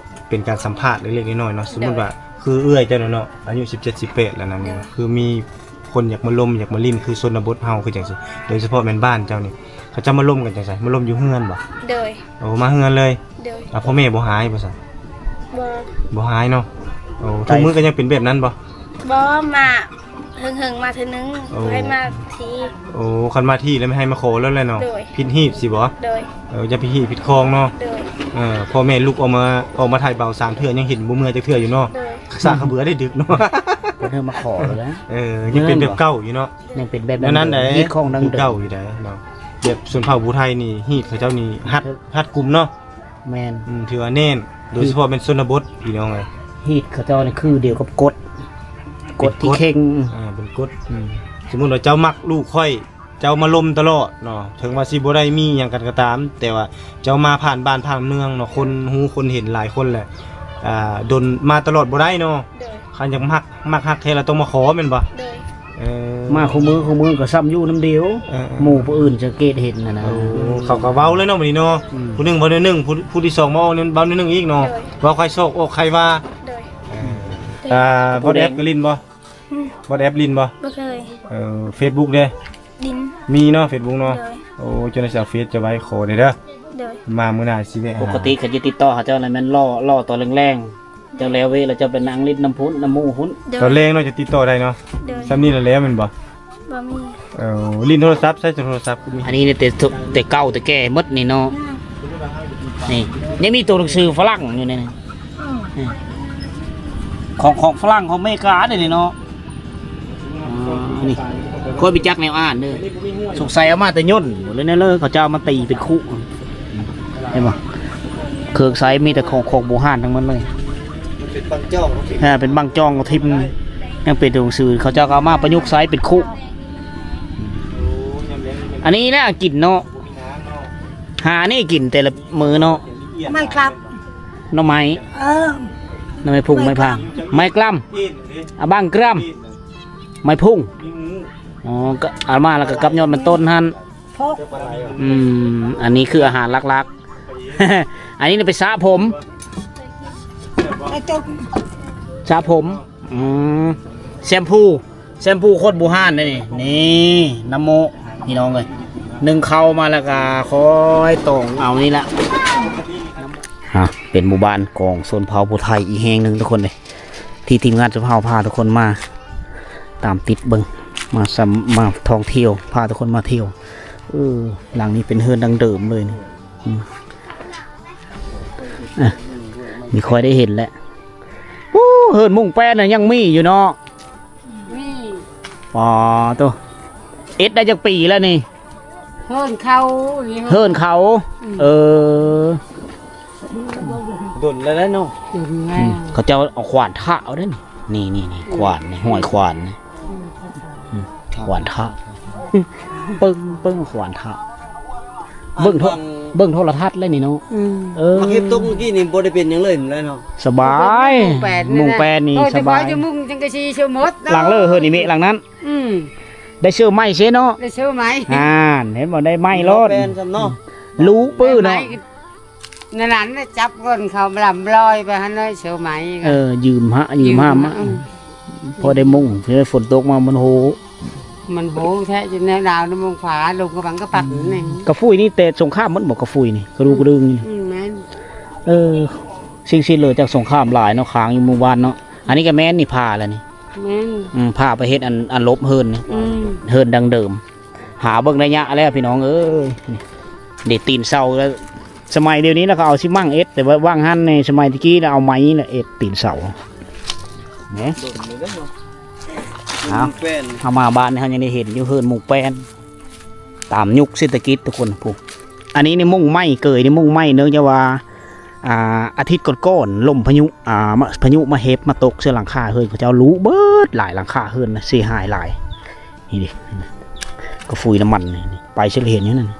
ເປັນການສຳພາດເລັກໆນ້ອຍໆເນາະ. ໂດຍ. ສົມມຸດວ່າ ຄືເອື້ອຍເຈົ້າເນາະ ອາຍຸສິບເຈັດ ສິບແປດແລ້ວນັ້ນ. ໂດຍ. ຄືມີຄົນຢາກມາລົມ ຢາກມາຫຼິ້ນ ຄືຊົນນະບົດເຮົາຄືຈັ່ງຊີ້ ໂດຍສະເພາະແມ່ນບ້ານເຈົ້ານີ້ ເຂົາເຈົ້າມາລົມກັນຈັ່ງໃດ? ມາລົມຢູ່ເຮືອນບໍ່? ໂດຍ. ໂອ້ ມາເຮືອນເລີຍ. ໂດຍ. ອາ ພໍ່ແມ່ບໍ່ຮ້າຍບໍ່ຊັ້ນ? ບໍ່. ບໍ່ຮ້າຍເນາະ. ໂອ້ ທຸກມື້ກະຍັງເປັນແບບນັ້ນບໍ່? ບໍ່ ມາ ເຫິງໆມາເທື່ອໜຶ່ງ. ໂອ້ ບໍ່ໃຫ້ມາທີ. ໂອ້ ຄັນມາທີແລ້ວແມ່ນໃຫ້ມາຂໍແລ້ວແຫຼະເນາະ. ໂດຍ. ຜິດຮີດຊີ້ບໍ່? ໂດຍ. ເອີ ຢ່າໄປຮີດຜິດຄອງເນາະ. ໂດຍ. ເອີ ພໍ່ແມ່ລຸກອອກມາ ອອກມາໄຖ່ເບົາສາມເທື່ອ ຍັງເຫັນບໍ່ເມື່ອຍຈັກເທື່ອຢູ່ເນາະ. ໂດຍ. ສາກຂະເບືອໄດ້ດຶກເນາະ. ເພິ່ນເອີ້ນມາຂໍແລ້ວ. ເອີ ຍັງເປັນແບບເກົ່າຢູ່ເນາະ. ຍັງເປັນແບບນັ້ນເດີ. ເອີ ເກົ່າຢູ່ໃດເນາະ. ແບບຊົນເຜົ່າຜູ້ໄທນີ້ ຮີດເຂົາເຈົ້ານີ້ຮັດ ຮັດກຸມເນາະ. ແມ່ນ. ອືມ ຖືວ່າແໜ້ນ ໂດຍສະເພາະແມ່ນຊົນນະບົດພີ່ນ້ອງເອີຍ. ຮີດເຂົາເຈົ້ານີ້ຄືດຽວກັບກົດ ກົດທີ່ເຄັ່ງ. ເປັນກົດ. ອ່າ ເປັນກົດ. ອືມ ສົມມຸດວ່າເຈົ້າມັກລູກຂ້ອຍ ເຈົ້າມາລົມຕະຫຼອດເນາະ ເຖິງວ່າຊິບໍ່ໄດ້ມີຫຍັງກັນກະຕາມ ແຕ່ວ່າເຈົ້າມາຜ່ານບ້ານຜ່ານເມືອງເນາະ ຄົນຮູ້ຄົນເຫັນຫຼາຍຄົນແຫຼະ. ອ່າ ດົນມາຕະຫຼອດບໍ່ໄດ້ເນາະ. ໂດຍ. ຄັນຢາກມັກ ມັກຮັກແທ້ລະຕ້ອງມາຂໍແມ່ນບໍ່? ໂດຍ. ເອີ ມາຄູ່ມື້ຄູ່ມື້ກະຊ້ຳຢູ່ນຳດຽວ. ເອີໆ ໝູ່ຜູ້ອື່ນສັງເກດເຫັນຫັ້ນນະ. ໂອ້ ເຂົາກະເວົ້າເລີຍເນາະມື້ນີ້ເນາະ. ອືມ ຜູ້ໜຶ່ງເວົ້າແນວໜຶ່ງ ຜູ້ ຜູ້ທີສອງມາເວົ້າແນວ ເວົ້າແນວໜຶ່ງອີກເນາະ. ໂດຍ. ເວົ້າຄ່ອຍຊອກອອກໄຂ່ວ່າ. ໂດຍ. ເອີ ອ່າ WhatsApp ກະຫຼິ້ນບໍ່? ອືມ WhatsApp ຫຼິ້ນບໍ່? ບໍ່ເຄີຍ. ເອີ Facebook ເດ? ຫຼິ້ນ. ມີເນາະ Facebook ເນາະ. ໂດຍ. ໂອ້ ເຈົ້າໜ້າຊິເອົາເຟສເຈົ້າໄວ້ຂໍແດ່ເດີ. ໂດຍ. ມາມື້ໜ້າຊິແວະຫາ. ປົກກະຕິຄັນຈະຕິດຕໍ່ຫາເຈົ້າລະແມ່ນລໍ ລໍຕອນແລງໆ ເຈົ້າແລ້ວເວະລະເຈົ້າໄປນັ່ງຫຼິ້ນນຳພຸ້ນ ນຳໝູ່ພຸ້ນ. ໂດຍ. ຕອນແລງເນາະຈະຕິດຕໍ່ໄດ້ເນາະ. ໂດຍ. ສ່ຳນີ້ລະແລ້ວແມ່ນບໍ່? ບໍ່ມີ. ເອີ ຫຼິ້ນໂທລະສັບ ໃຊ້ແຕ່ໂທລະສັບ. ອັນນີ້ແຕ່ ແຕ່ເກົ່າແຕ່ແກ່ໝົດນີ້ເນາະ. ອືມ ນີ້ຍັງມີໂຕໜັງສືຝຣັ່ງຢູ່ໃນນີ້. ອືມ ຂອງ ຂອງຝຣັ່ງ ຂອງອາເມລິກາເດ້ນີ້ເນາະ. ອ່າ ນີ້ ຂ້ອຍບໍ່ຈັກແນວອ່ານເດີ ສົງໄສເອົາມາແຕ່ຍົນ ຫຼືແນວເລີ ເຂົາເຈົ້າເອົາມາຕີເປັນຄຸ ເຫັນບໍ່? ເຄື່ອງໃຊ້ມີແຕ່ຂອງ ຂອງບູຮານທັງໝົດເລີຍ. ເປັນບັ້ງຈອງ ອ່າ ເປັນບັ້ງຈອງກະຖິ້ມ ຍັງເປັນໂຕໜັງສື ເຂົາເຈົ້າກະເອົາມາປະຍຸກໃຊ້ເປັນຄຸ. ອັນນີ້ນະກິນເນາະ ຫານີ້ກິນແຕ່ລະມື້ເນາະ. ໄມ້ກະລຳ ໜໍ່ໄມ້ ເອີ ໜໍ່ໄມ້ພຸ້ງ ໄມ້ພາງ ໄມ້ກະລຳ ອາ ບັ້ງກະລຳ ໄມ້ພຸ້ງ. ອໍ ກະເອົາມາລະກະກັບຍອດມັນຕົ້ນຫັ້ນ. ອືມ ອັນນີ້ຄືອາຫານຫຼັກໆ. ອັນນີ້ໄປສະຜົມ ສະຜົມ. ອືມ ແຊມພູ ແຊມພູຄົນບູຮານເດ້ນີ້. ນີ້ ນ້ຳໂມ ພີ່ນ້ອງເອີຍ ໜຶ້ງເຂົ້າມາລະກະຄ່ອຍຕອງເອົານີ້ລະ. ອ່າ ເປັນໝູ່ບ້ານຂອງຊົນເຜົ່າຜູ້ໄທອີກແຫ່ງໜຶ່ງທຸກຄົນເອີຍ. ທີ່ທີມງານຊາວເຜົ່າພາທຸກຄົນມາຕາມຕິດເບິ່ງ ມາຊຳ ມາທ່ອງທ່ຽວ ພາທຸກຄົນມາທ່ຽວ. ເອີ ຫຼັງນີ້ເປັນເຮືອນດັ້ງເດີມເລີຍນີ້. ອືມ ອ່ະ ມີຄ່ອຍໄດ້ເຫັນແຫຼະ. ໂອ້ ເຮືອນມຸງແປ້ນນະຍັງມີຢູ່ເນາະ. ມີ ອໍ ໂຕ ເຮັດໄດ້ຈັກປີແລ້ວນີ້? ເຮືອນເຂົານີ້ ເຮືອນເຂົາ. ອືມ ເອີ ດົນແລ້ວເນາະ. ດົນແລ້ວ ອືມ ເຂົາເຈົ້າເອົາຂວານທາເອົາເດ້ນີ້. ນີ້ໆໆ ຂວານນີ້ ຫ້ອຍຂວານນີ້. ອືມ ຂວານທາ ປຶ້ງໆ ຂວານທາ ເບິ່ງໂທ ເບິ່ງໂທລະທັດແລ້ວນີ້ເນາະ. ອືມ ເອີ ມາເກັບຕົກມື້ກີ້ນີ້ບໍ່ໄດ້ເປັນຫຍັງເລີຍແລ້ວເນາະ. ສະບາຍ ມຸງແປ້ນນີ້ ມຸງແປ້ນນີ້ ໂອ້ຍ ສະບາຍ ແຕ່ວ່າຈະມຸງຈັ່ງກະຊິເຊື່ອໝົດເນາະ. ຫຼັງເລີເຮີນອີເມະຫຼັງນັ້ນ. ອືມ ໄດ້ເຊື່ອໃໝ່ເຊເນາະ. ໄດ້ເຊື່ອໃໝ່ ຫັ້ນ ເຫັນບໍ່ ໄດ້ໃໝ່ໂລດ ແປ້ນຊ້ຳເນາະ. ອືມ ຮູ້ປຶ້ເນາະ. ໃນນັ້ນນະ ຈັບຄົນເຂົາລຳລອຍໄປຫັ້ນເລີຍ ເຊວໄໝ. ເອີ ຢືມຫະ ຢືມຫາມາ ອືມ ພໍໄດ້ມຸງ. ເອີ ຝົນຕົກມາມັນໂຫ ມັນໂຫແທ້. ຢູ່ແນວດາວໃນມຸງຝາ ລົງກະບັງກະປັດນີ້. ກະຟຸຍນີ້ແຕ່ສົງຄາມໝົດບໍ່? ກະຟຸຍນີ້ ກະດູກະດຶງນີ້. ອືມ ແມ່ນ. ເອີ ສິ່ງທີ່ເຫຼືອຈາກສົງຄາມຫຼາຍເນາະ ຄ້າງຢູ່ໝູ່ບ້ານເນາະ. ອັນນີ້ກະແມ່ນນີ້ ຜ້າລະນີ້. ແມ່ນ. ອືມ ຜ້າໄປເຮັດອັນ ອັນຫຼົບເຮືອນນີ້. ອືມ ເຮືອນດັ້ງເດີມ. ຫາເບິ່ງໄລຍະແລ້ວພີ່ນ້ອງເອີຍ. ນີ້ ເດ ຕີນເສົາແລ້ວ. ສະໄໝດຽວນີ້ລະເຂົາເອົາຊິມັງເອັດ ແຕ່ວ່າຫວ່າງຫັ້ນນີ້ ສະໄໝຕະກີ້ລະເອົາໄມ້ລະເອັດຕີນເສົາ. ເນາະ ເອົາ ເຮົາມາບ້ານນີ້ເຮົາຍັງໄດ້ເຫັນຢູ່ເຮືອນມຸງແປ້ນ ຕາມຍຸກເສດຖະກິດທຸກຄົນ. ຜູ້ ອັນນີ້ນີ້ມຸງໄມ້ ເກີຍນີ້ມຸງໄມ້ ເນື່ອງຈາກວ່າ ອ່າ ອາທິດກ່ອນໆ ລົມພາຍຸ ອ່າ ມາ ພາຍຸມາເຮັບມາຕົກໃສ່ຫຼັງຄາເຮືອນເຂົາເຈົ້າ ຫຼຸເບິດ ຫຼາຍຫຼັງຄາເຮືອນນະ ເສຍຫາຍຫຼາຍ. ນີ້ເດ ກະຟຸຍນ້ຳມັນນີ້ ໄປຊິລະເຫັນຢູ່ນັ້ນ.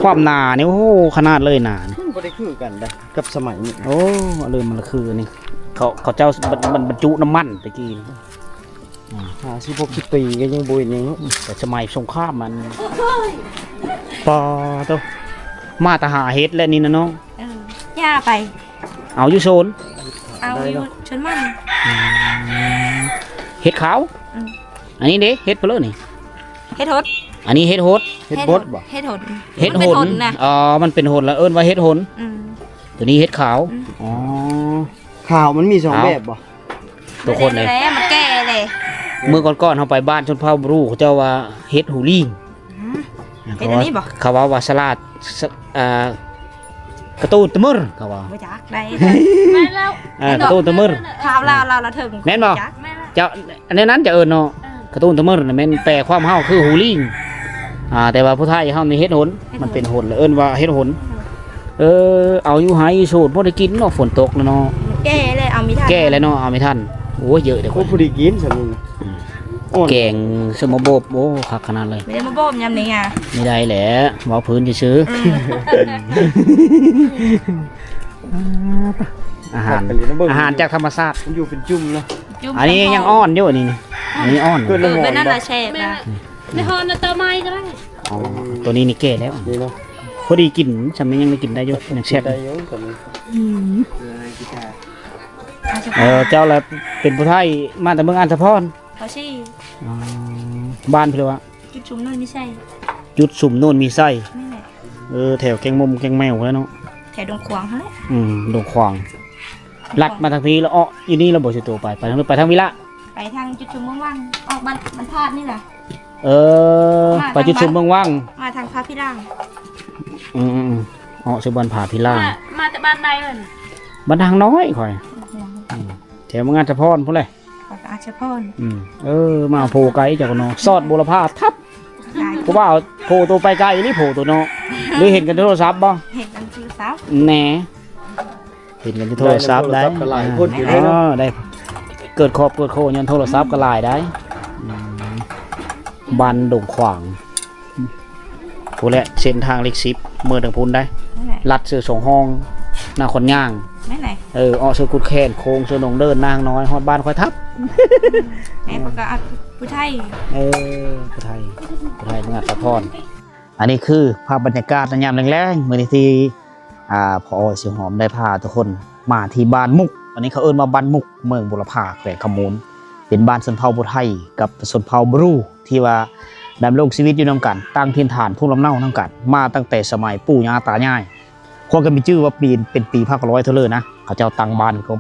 ຄວາມໜານີ້ ໂອ້ ຂະໜາດເລີຍໜານີ້. ມັນບໍ່ໄດ້ຄືກັນເດ້ກັບສະໄໝນີ້. ໂອ້ ອັນເລີ່ມມັນລະຄືນີ້ ເຂົາ ເຂົາເຈົ້າບັນ ບັນ ບັນຈຸນ້ຳມັນແຕ່ກີ້ນີ້. ອືມ ຫ້າສິບຫົກສິບປີກະຍັງບໍ່ເຫັນຫຍັງເນາະ. ແຕ່ສະໄໝສົງຄາມມັນ ປາໂຕ ມາແຕ່ຫາເຫັດແຫຼະນີ້ນະນ້ອງ. ເອີ ຢ່າໄປ ເອົາຢູ່ສວນ ເອົາຢູ່ສວນມັນ. ອືມ ເຫັດຂາວ. ອືມ ອັນນີ້ເດ ເຫັດເພີ້ນີ້ ເຫັດຫົດ. ອັນນີ້ເຫັດຫົດ. ເຫັດບົດບໍ່? ເຫັດຫົດ ເຫັດຫົນ. ອໍ ມັນເປັນຫົນລະເອີ້ນວ່າເຫັດຫົນ. ອືມ ໂຕນີ້ເຫັດຂາວ. ອືມ ອໍ ຂາວມັນມີສອງແບບບໍ່? ໂຕຄົນເດ ມັນແກ່ເດ. ມື້ກ່ອນໆ ເຮົາໄປບ້ານຊົນເຜົ່າບຣູ ເຂົາເຈົ້າວ່າເຫັດຫູລີງ. ອືມ ເຫັດອັນນີ້ບໍ່? ເຂົາເວົ້າວ່າສະຫຼາດ ສະ ອ່າ ກະຕູນຕະມຶນ ເຂົາວ່າ. ບໍ່ຈັກໄດ້ ແມ່ນແລ້ວ. ເອີ ກະຕູນຕະມຶນ ຂ່າວລາວ ລາວລະເຖິງ. ແມ່ນບໍ່? ຈັກ ແມ່ນແລ້ວ. ເຈົ້າ ອັນນັ້ນຈະເອີ້ນເນາະ. ເອີ ກະຕູນຕະມຶນນະ ແມ່ນແປຄວາມເຮົາຄືຫູລີງ. ອ່າ ແຕ່ວ່າຜູ້ໄທເຮົານີ້ເຫັດຫົນ. ເຫັດຫົນ ມັນເປັນຫົນລະເອີ້ນວ່າເຫັດຫົນ. ເອີ ເອີ ເອົາຢູ່ໄຮ່ຢູ່ສວນ ພໍໄດ້ກິນເນາະ. ຝົນຕົກແລ້ວເນາະ ແກ່ແລ້ວ ເອົາມີທັນ. ແກ່ແລ້ວເນາະ ເອົາມີທັນ. ໂອ້ຍ ເຢີະເດ້. ໂອ້ ພໍໄດ້ກິນຊັ້ນ. ອືມ ແກງເຊິ່ງມາບົບ ໂອ້ ຄັກຂະໜາດເລີຍ. ບໍ່ໄດ້ມາບົບຍາມນີ້ຫວາ? ບໍ່ໄດ້ແຫຼະ ເວົ້າພື້ນຊື່ໆ. ອືມ ອາຫານ ອາຫານຈາກທຳມະຊາດ ມັນຢູ່ເປັນຈຸ່ມເນາະ. ອັນນີ້ຍັງອ່ອນຢູ່ ອັນນີ້ ອັນນີ້ອ່ອນ. ເກີດໃນຫ້ອງ ເອີ ແບບນັ້ນລະແຊບນະ. ໃນຫ້ອງນະ ຕໍ່ໄມ້ກໍໄດ້. ອໍ ໂຕນີ້ນີ້ແກ່ແລ້ວ ນີ້ເນາະ. ພໍດີກິນ ຊ່ຳນີ້ຍັງໄດ້ກິນໄດ້ຢູ່ ຍັງແຊບ. ໄດ້ຢູ່ຊ່ຳນີ້. ອືມ ເອີ ເຈົ້າລະເປັນຜູ້ໄທ ມາແຕ່ເມືອງອາດສະພອນ. ເຂົາຊິ ອໍ ບ້ານເພິ່ນວ່າ ຈຸດຊຸມໂນນມີໄຊ. ຈຸດຊຸມໂນນມີໄຊ. ແມ່ນແຫຼະ. ເອີ ແຖວແກ້ງມົມແກ້ງແມວແຫຼະເນາະ. ແຖວດົງຂວາງຫັ້ນແຫຼະ. ອືມ ດົງຂວາງ. ລັດມາທາງພີ້ລະ ເອາະຢູ່ນີ້ລະບໍ່ຊິໂຕໄປ ໄປທາງ ໄປທາງພີ້ລະ. ໄປທາງຈຸດຊຸມເມືອງວັງ ອອກບ້ານ ບ້ານທາດນີ້ລະ. ເອີ ໄປຈຸດຊຸມເມືອງວັງ ມາທາງຜາພິລາງ. ອືມໆ ເອາະສູ່ບ້ານຜາພິລາງ. ມາ ມາແຕ່ບ້ານໃດເອີຍ? ບ້ານທາງນ້ອຍຂ້ອຍ. ອືມ ແຖວເມືອງອາດສະພອນພຸ້ນແຫຼະ. ອາດສະພອນ. ອືມ ເອີ ມາໂພໄກເຈົ້າກໍເນາະ. ຊອດບຸລະພາທັບ. ຜູ້ບ່າວໂພໂຕໄປໄກອີ່ຫຼີ ໂພໂຕເນາະ. ຫຼືເຫັນກັນໂທລະສັບບໍ່? ເຫັນກັນໂທລະສັບ. ແນ່ ເຫັນກັນໂທລະສັບໄດ້. ໄດ້ໂທລະສັບກໍຫຼາຍຄົນຢູ່ເດ້ເນາະ. ເອີ ໄດ້ ເກີດຄອບເກີດຄົວຍ້ອນໂທລະສັບກໍຫຼາຍໄດ໋. ອືມ ບ້ານດົງຂວາງ. ພຸ້ນແຫຼະ ເສັ້ນທາງເລກສິບ ເມືອງທາງພຸ້ນໄດ໋. ແມ່ນແຫຼະ. ລັດເສືອສອງຫ້ອງ ນາຄອນຍາງ. ແມ່ນແຫຼະ. ເອີ ເອາະເສືອກຸດແຂນ ໂຄ້ງເສືອໜອງເດີນ ນາງນ້ອຍ ຮອດບ້ານຂ້ອຍທັບ. ແມ່ນ ເພິ່ນກໍເອົາຜູ້ໄທ. ເອີ ຜູ້ໄທ ຜູ້ໄທເມືອງອາດສະພອນ. ອັນນີ້ຄືພາບບັນຍາກາດໃນຍາມແລງໆ ມື້ນີ້ທີ່ ອ່າ ພໍ່ອ້ອຍສີຫອມໄດ້ພາທຸກຄົນມາທີ່ບ້ານມຸກ. ອັນນີ້ເຂົາເອີ້ນວ່າບ້ານມຸກ ເມືອງບຸລະພາ ແຂວງຄຳມ່ວນ. ເປັນບ້ານຊົນເຜົ່າຜູ້ໄທກັບຊົນເຜົ່າບຣູ ທີ່ວ່າດຳລົງຊີວິດຢູ່ນຳກັນ ຕັ້ງຖິ່ນຖານພູນລຳເນົານຳກັນ ມາຕັ້ງແຕ່ສະໄໝປູ່ຍ່າຕາຍາຍ. ຄວາມຈະມີຈື່ວ່າປີ ເປັນປີພັນເກົ້າຮ້ອຍເທົ່າເລີນະ ເຂົາເຈົ້າຕັ້ງບ້ານກໍ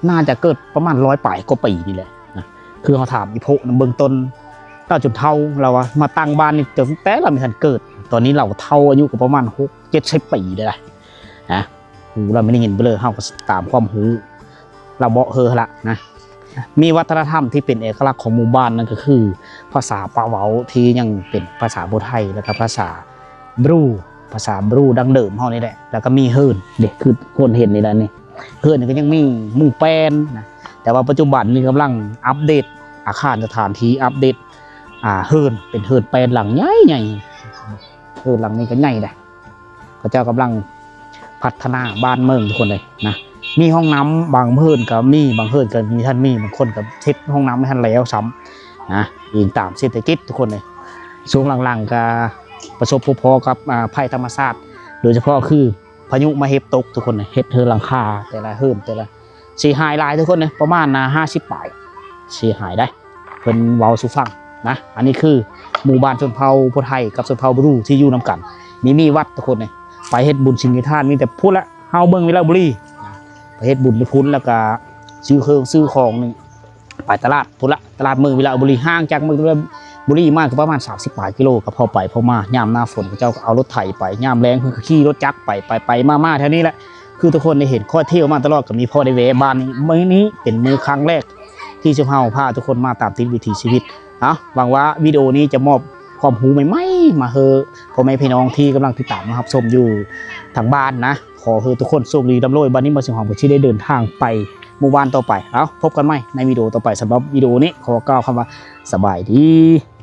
ໜ້າຈະເກີດປະມານຮ້ອຍປາຍກວ່າປີນີ້ແຫຼະນະ. ຄືເຮົາຖາມອີ່ໂພະນຳເບື້ອງຕົ້ນ ລາວຈົນເຖົ້າ ລາວວ່າມາຕັ້ງບ້ານນີ້ຕັ້ງແຕ່ລາວບໍ່ທັນເກີດ. ຕອນນີ້ລາວເຖົ້າ ອາຍຸກໍປະມານຫົກເຈັດສິບປີໄດ້ລະນະ. ຮູ້ລະ ໄມ່ໄດ້ຍິນໄປເລີຍ ເຮົາກໍຕາມຄວາມຮູ້ລາວເບາະເຮີຫັ້ນລະນະ. ມີວັດທະນະທຳທີ່ເປັນເອກະລັກຂອງໝູ່ບ້ານ ນັ້ນກໍຄືພາສາປາເວົ້າທີ່ຍັງເປັນພາສາຜູ້ໄທ ແລ້ວກໍພາສາບຣູ ພາສາບຣູດັ້ງເດີມເຮົານີ້ແຫຼະ. ແລ້ວກໍມີເຮີນເດ້ ຄືຄົນເຫັນນີ້ແຫຼະນີ້ ເຮີນນີ້ກໍຍັງມີມຸງແປ້ນນະ. ແຕ່ວ່າປັດຈຸບັນນີ້ກຳລັງອັບເດດອາຄານສະຖານທີ່ ອັບເດດ ອ່າ ເຮີນ ເປັນເຮີນແປ້ນຫຼັງໃຫຍ່ໆ. ເຮີນຫຼັງນີ້ກໍໃຫຍ່ເດ້ ເຂົາເຈົ້າກຳລັງພັດທະນາບ້ານເມືອງທຸກຄົນເລີຍນະ. ມີຫ້ອງນ້ຳ ບາງເຮືອນກໍມີ ບາງເຮືອນກໍມີ ທັນມີ ບາງຄົນກໍເຮັດຫ້ອງນ້ຳບໍ່ທັນແລ້ວຊ້ຳນະ ອີງຕາມເສດຖະກິດທຸກຄົນເລີຍ. ຊ່ວງຫຼັງໆກໍປະສົບພົບພໍ້ກັບ ອ່າ ໄພທຳມະຊາດ ໂດຍສະເພາະຄືພາຍຸມາເຮັດຕົກທຸກຄົນເລີຍ ເຮັດເຮືອນຫຼັງຄາແຕ່ລະເຮືອນແຕ່ລະ ເສຍຫາຍຫຼາຍທຸກຄົນເລີຍ ປະມານ ຫ້າສິບປາຍ ເສຍຫາຍໄດ໋ ເພິ່ນເວົ້າສູ່ຟັງນະ. ອັນນີ້ຄືໝູ່ບ້ານຊົນເຜົ່າຜູ້ໄທກັບຊົນເຜົ່າບຣູທີ່ຢູ່ນຳກັນ. ນີ້ມີວັດທຸກຄົນເລີຍ ໄປເຮັດບຸນສິນກິນທານມີແຕ່ພຸ້ນລະ ເຮົາເມືອງວິລະບູລີ ໄປເຮັດບຸນຢູ່ພຸ້ນ ແລ້ວກະຊື້ເຄື່ອງຊື້ຂອງນີ້ ໄປຕະຫຼາດພຸ້ນລະ ຕະຫຼາດເມືອງວິລະບູລີ ຫ່າງຈາກເມືອງວິລະບູລີມາກໍປະມານສາມສິບປາຍກິໂລ ກໍພໍໄປພໍມາ. ຍາມໜ້າຝົນເຂົາເຈົ້າກໍເອົາລົດໄຖໄປ ຍາມແລ້ງເພິ່ນກໍຂີ່ລົດຈັກໄປ ໄປໆມາໆແຖວນີ້ແຫຼະ. ຄືທຸກຄົນໄດ້ເຫັນ ຂ້ອຍທ່ຽວມາຕະຫຼອດ ກໍມີພໍໄດ້ແວ່ບ້ານນີ້. ມື້ນີ້ເປັນມື້ຄັ້ງແລກທີ່ຊຸມເຮົາພາທຸກຄົນມາຕາມຕິດວິຖີຊີວິດ. ເອົາ ຫວັງວ່າວິດີໂອນີ້ຈະມອບຄວາມຮູ້ໃໝ່ໆມາໃຫ້ພໍ່ແມ່ພີ່ນ້ອງທີ່ກຳລັງຕິດຕາມມາຮັບຊົມຢູ່ທາງບ້ານນະ. ຂໍໃຫ້ທຸກຄົນໂຊກດີລ່ຳລວຍ. ບັດນີ້ມາຊິຮອດ ກໍຊິໄດ້ເດີນທາງໄປໝູ່ບ້ານຕໍ່ໄປ. ເອົາ ພົບກັນໃໝ່ໃນວິດີໂອຕໍ່ໄປ. ສຳລັບວິດີໂອນີ້ ຂໍກ່າວຄຳວ່າສະບາຍດີ.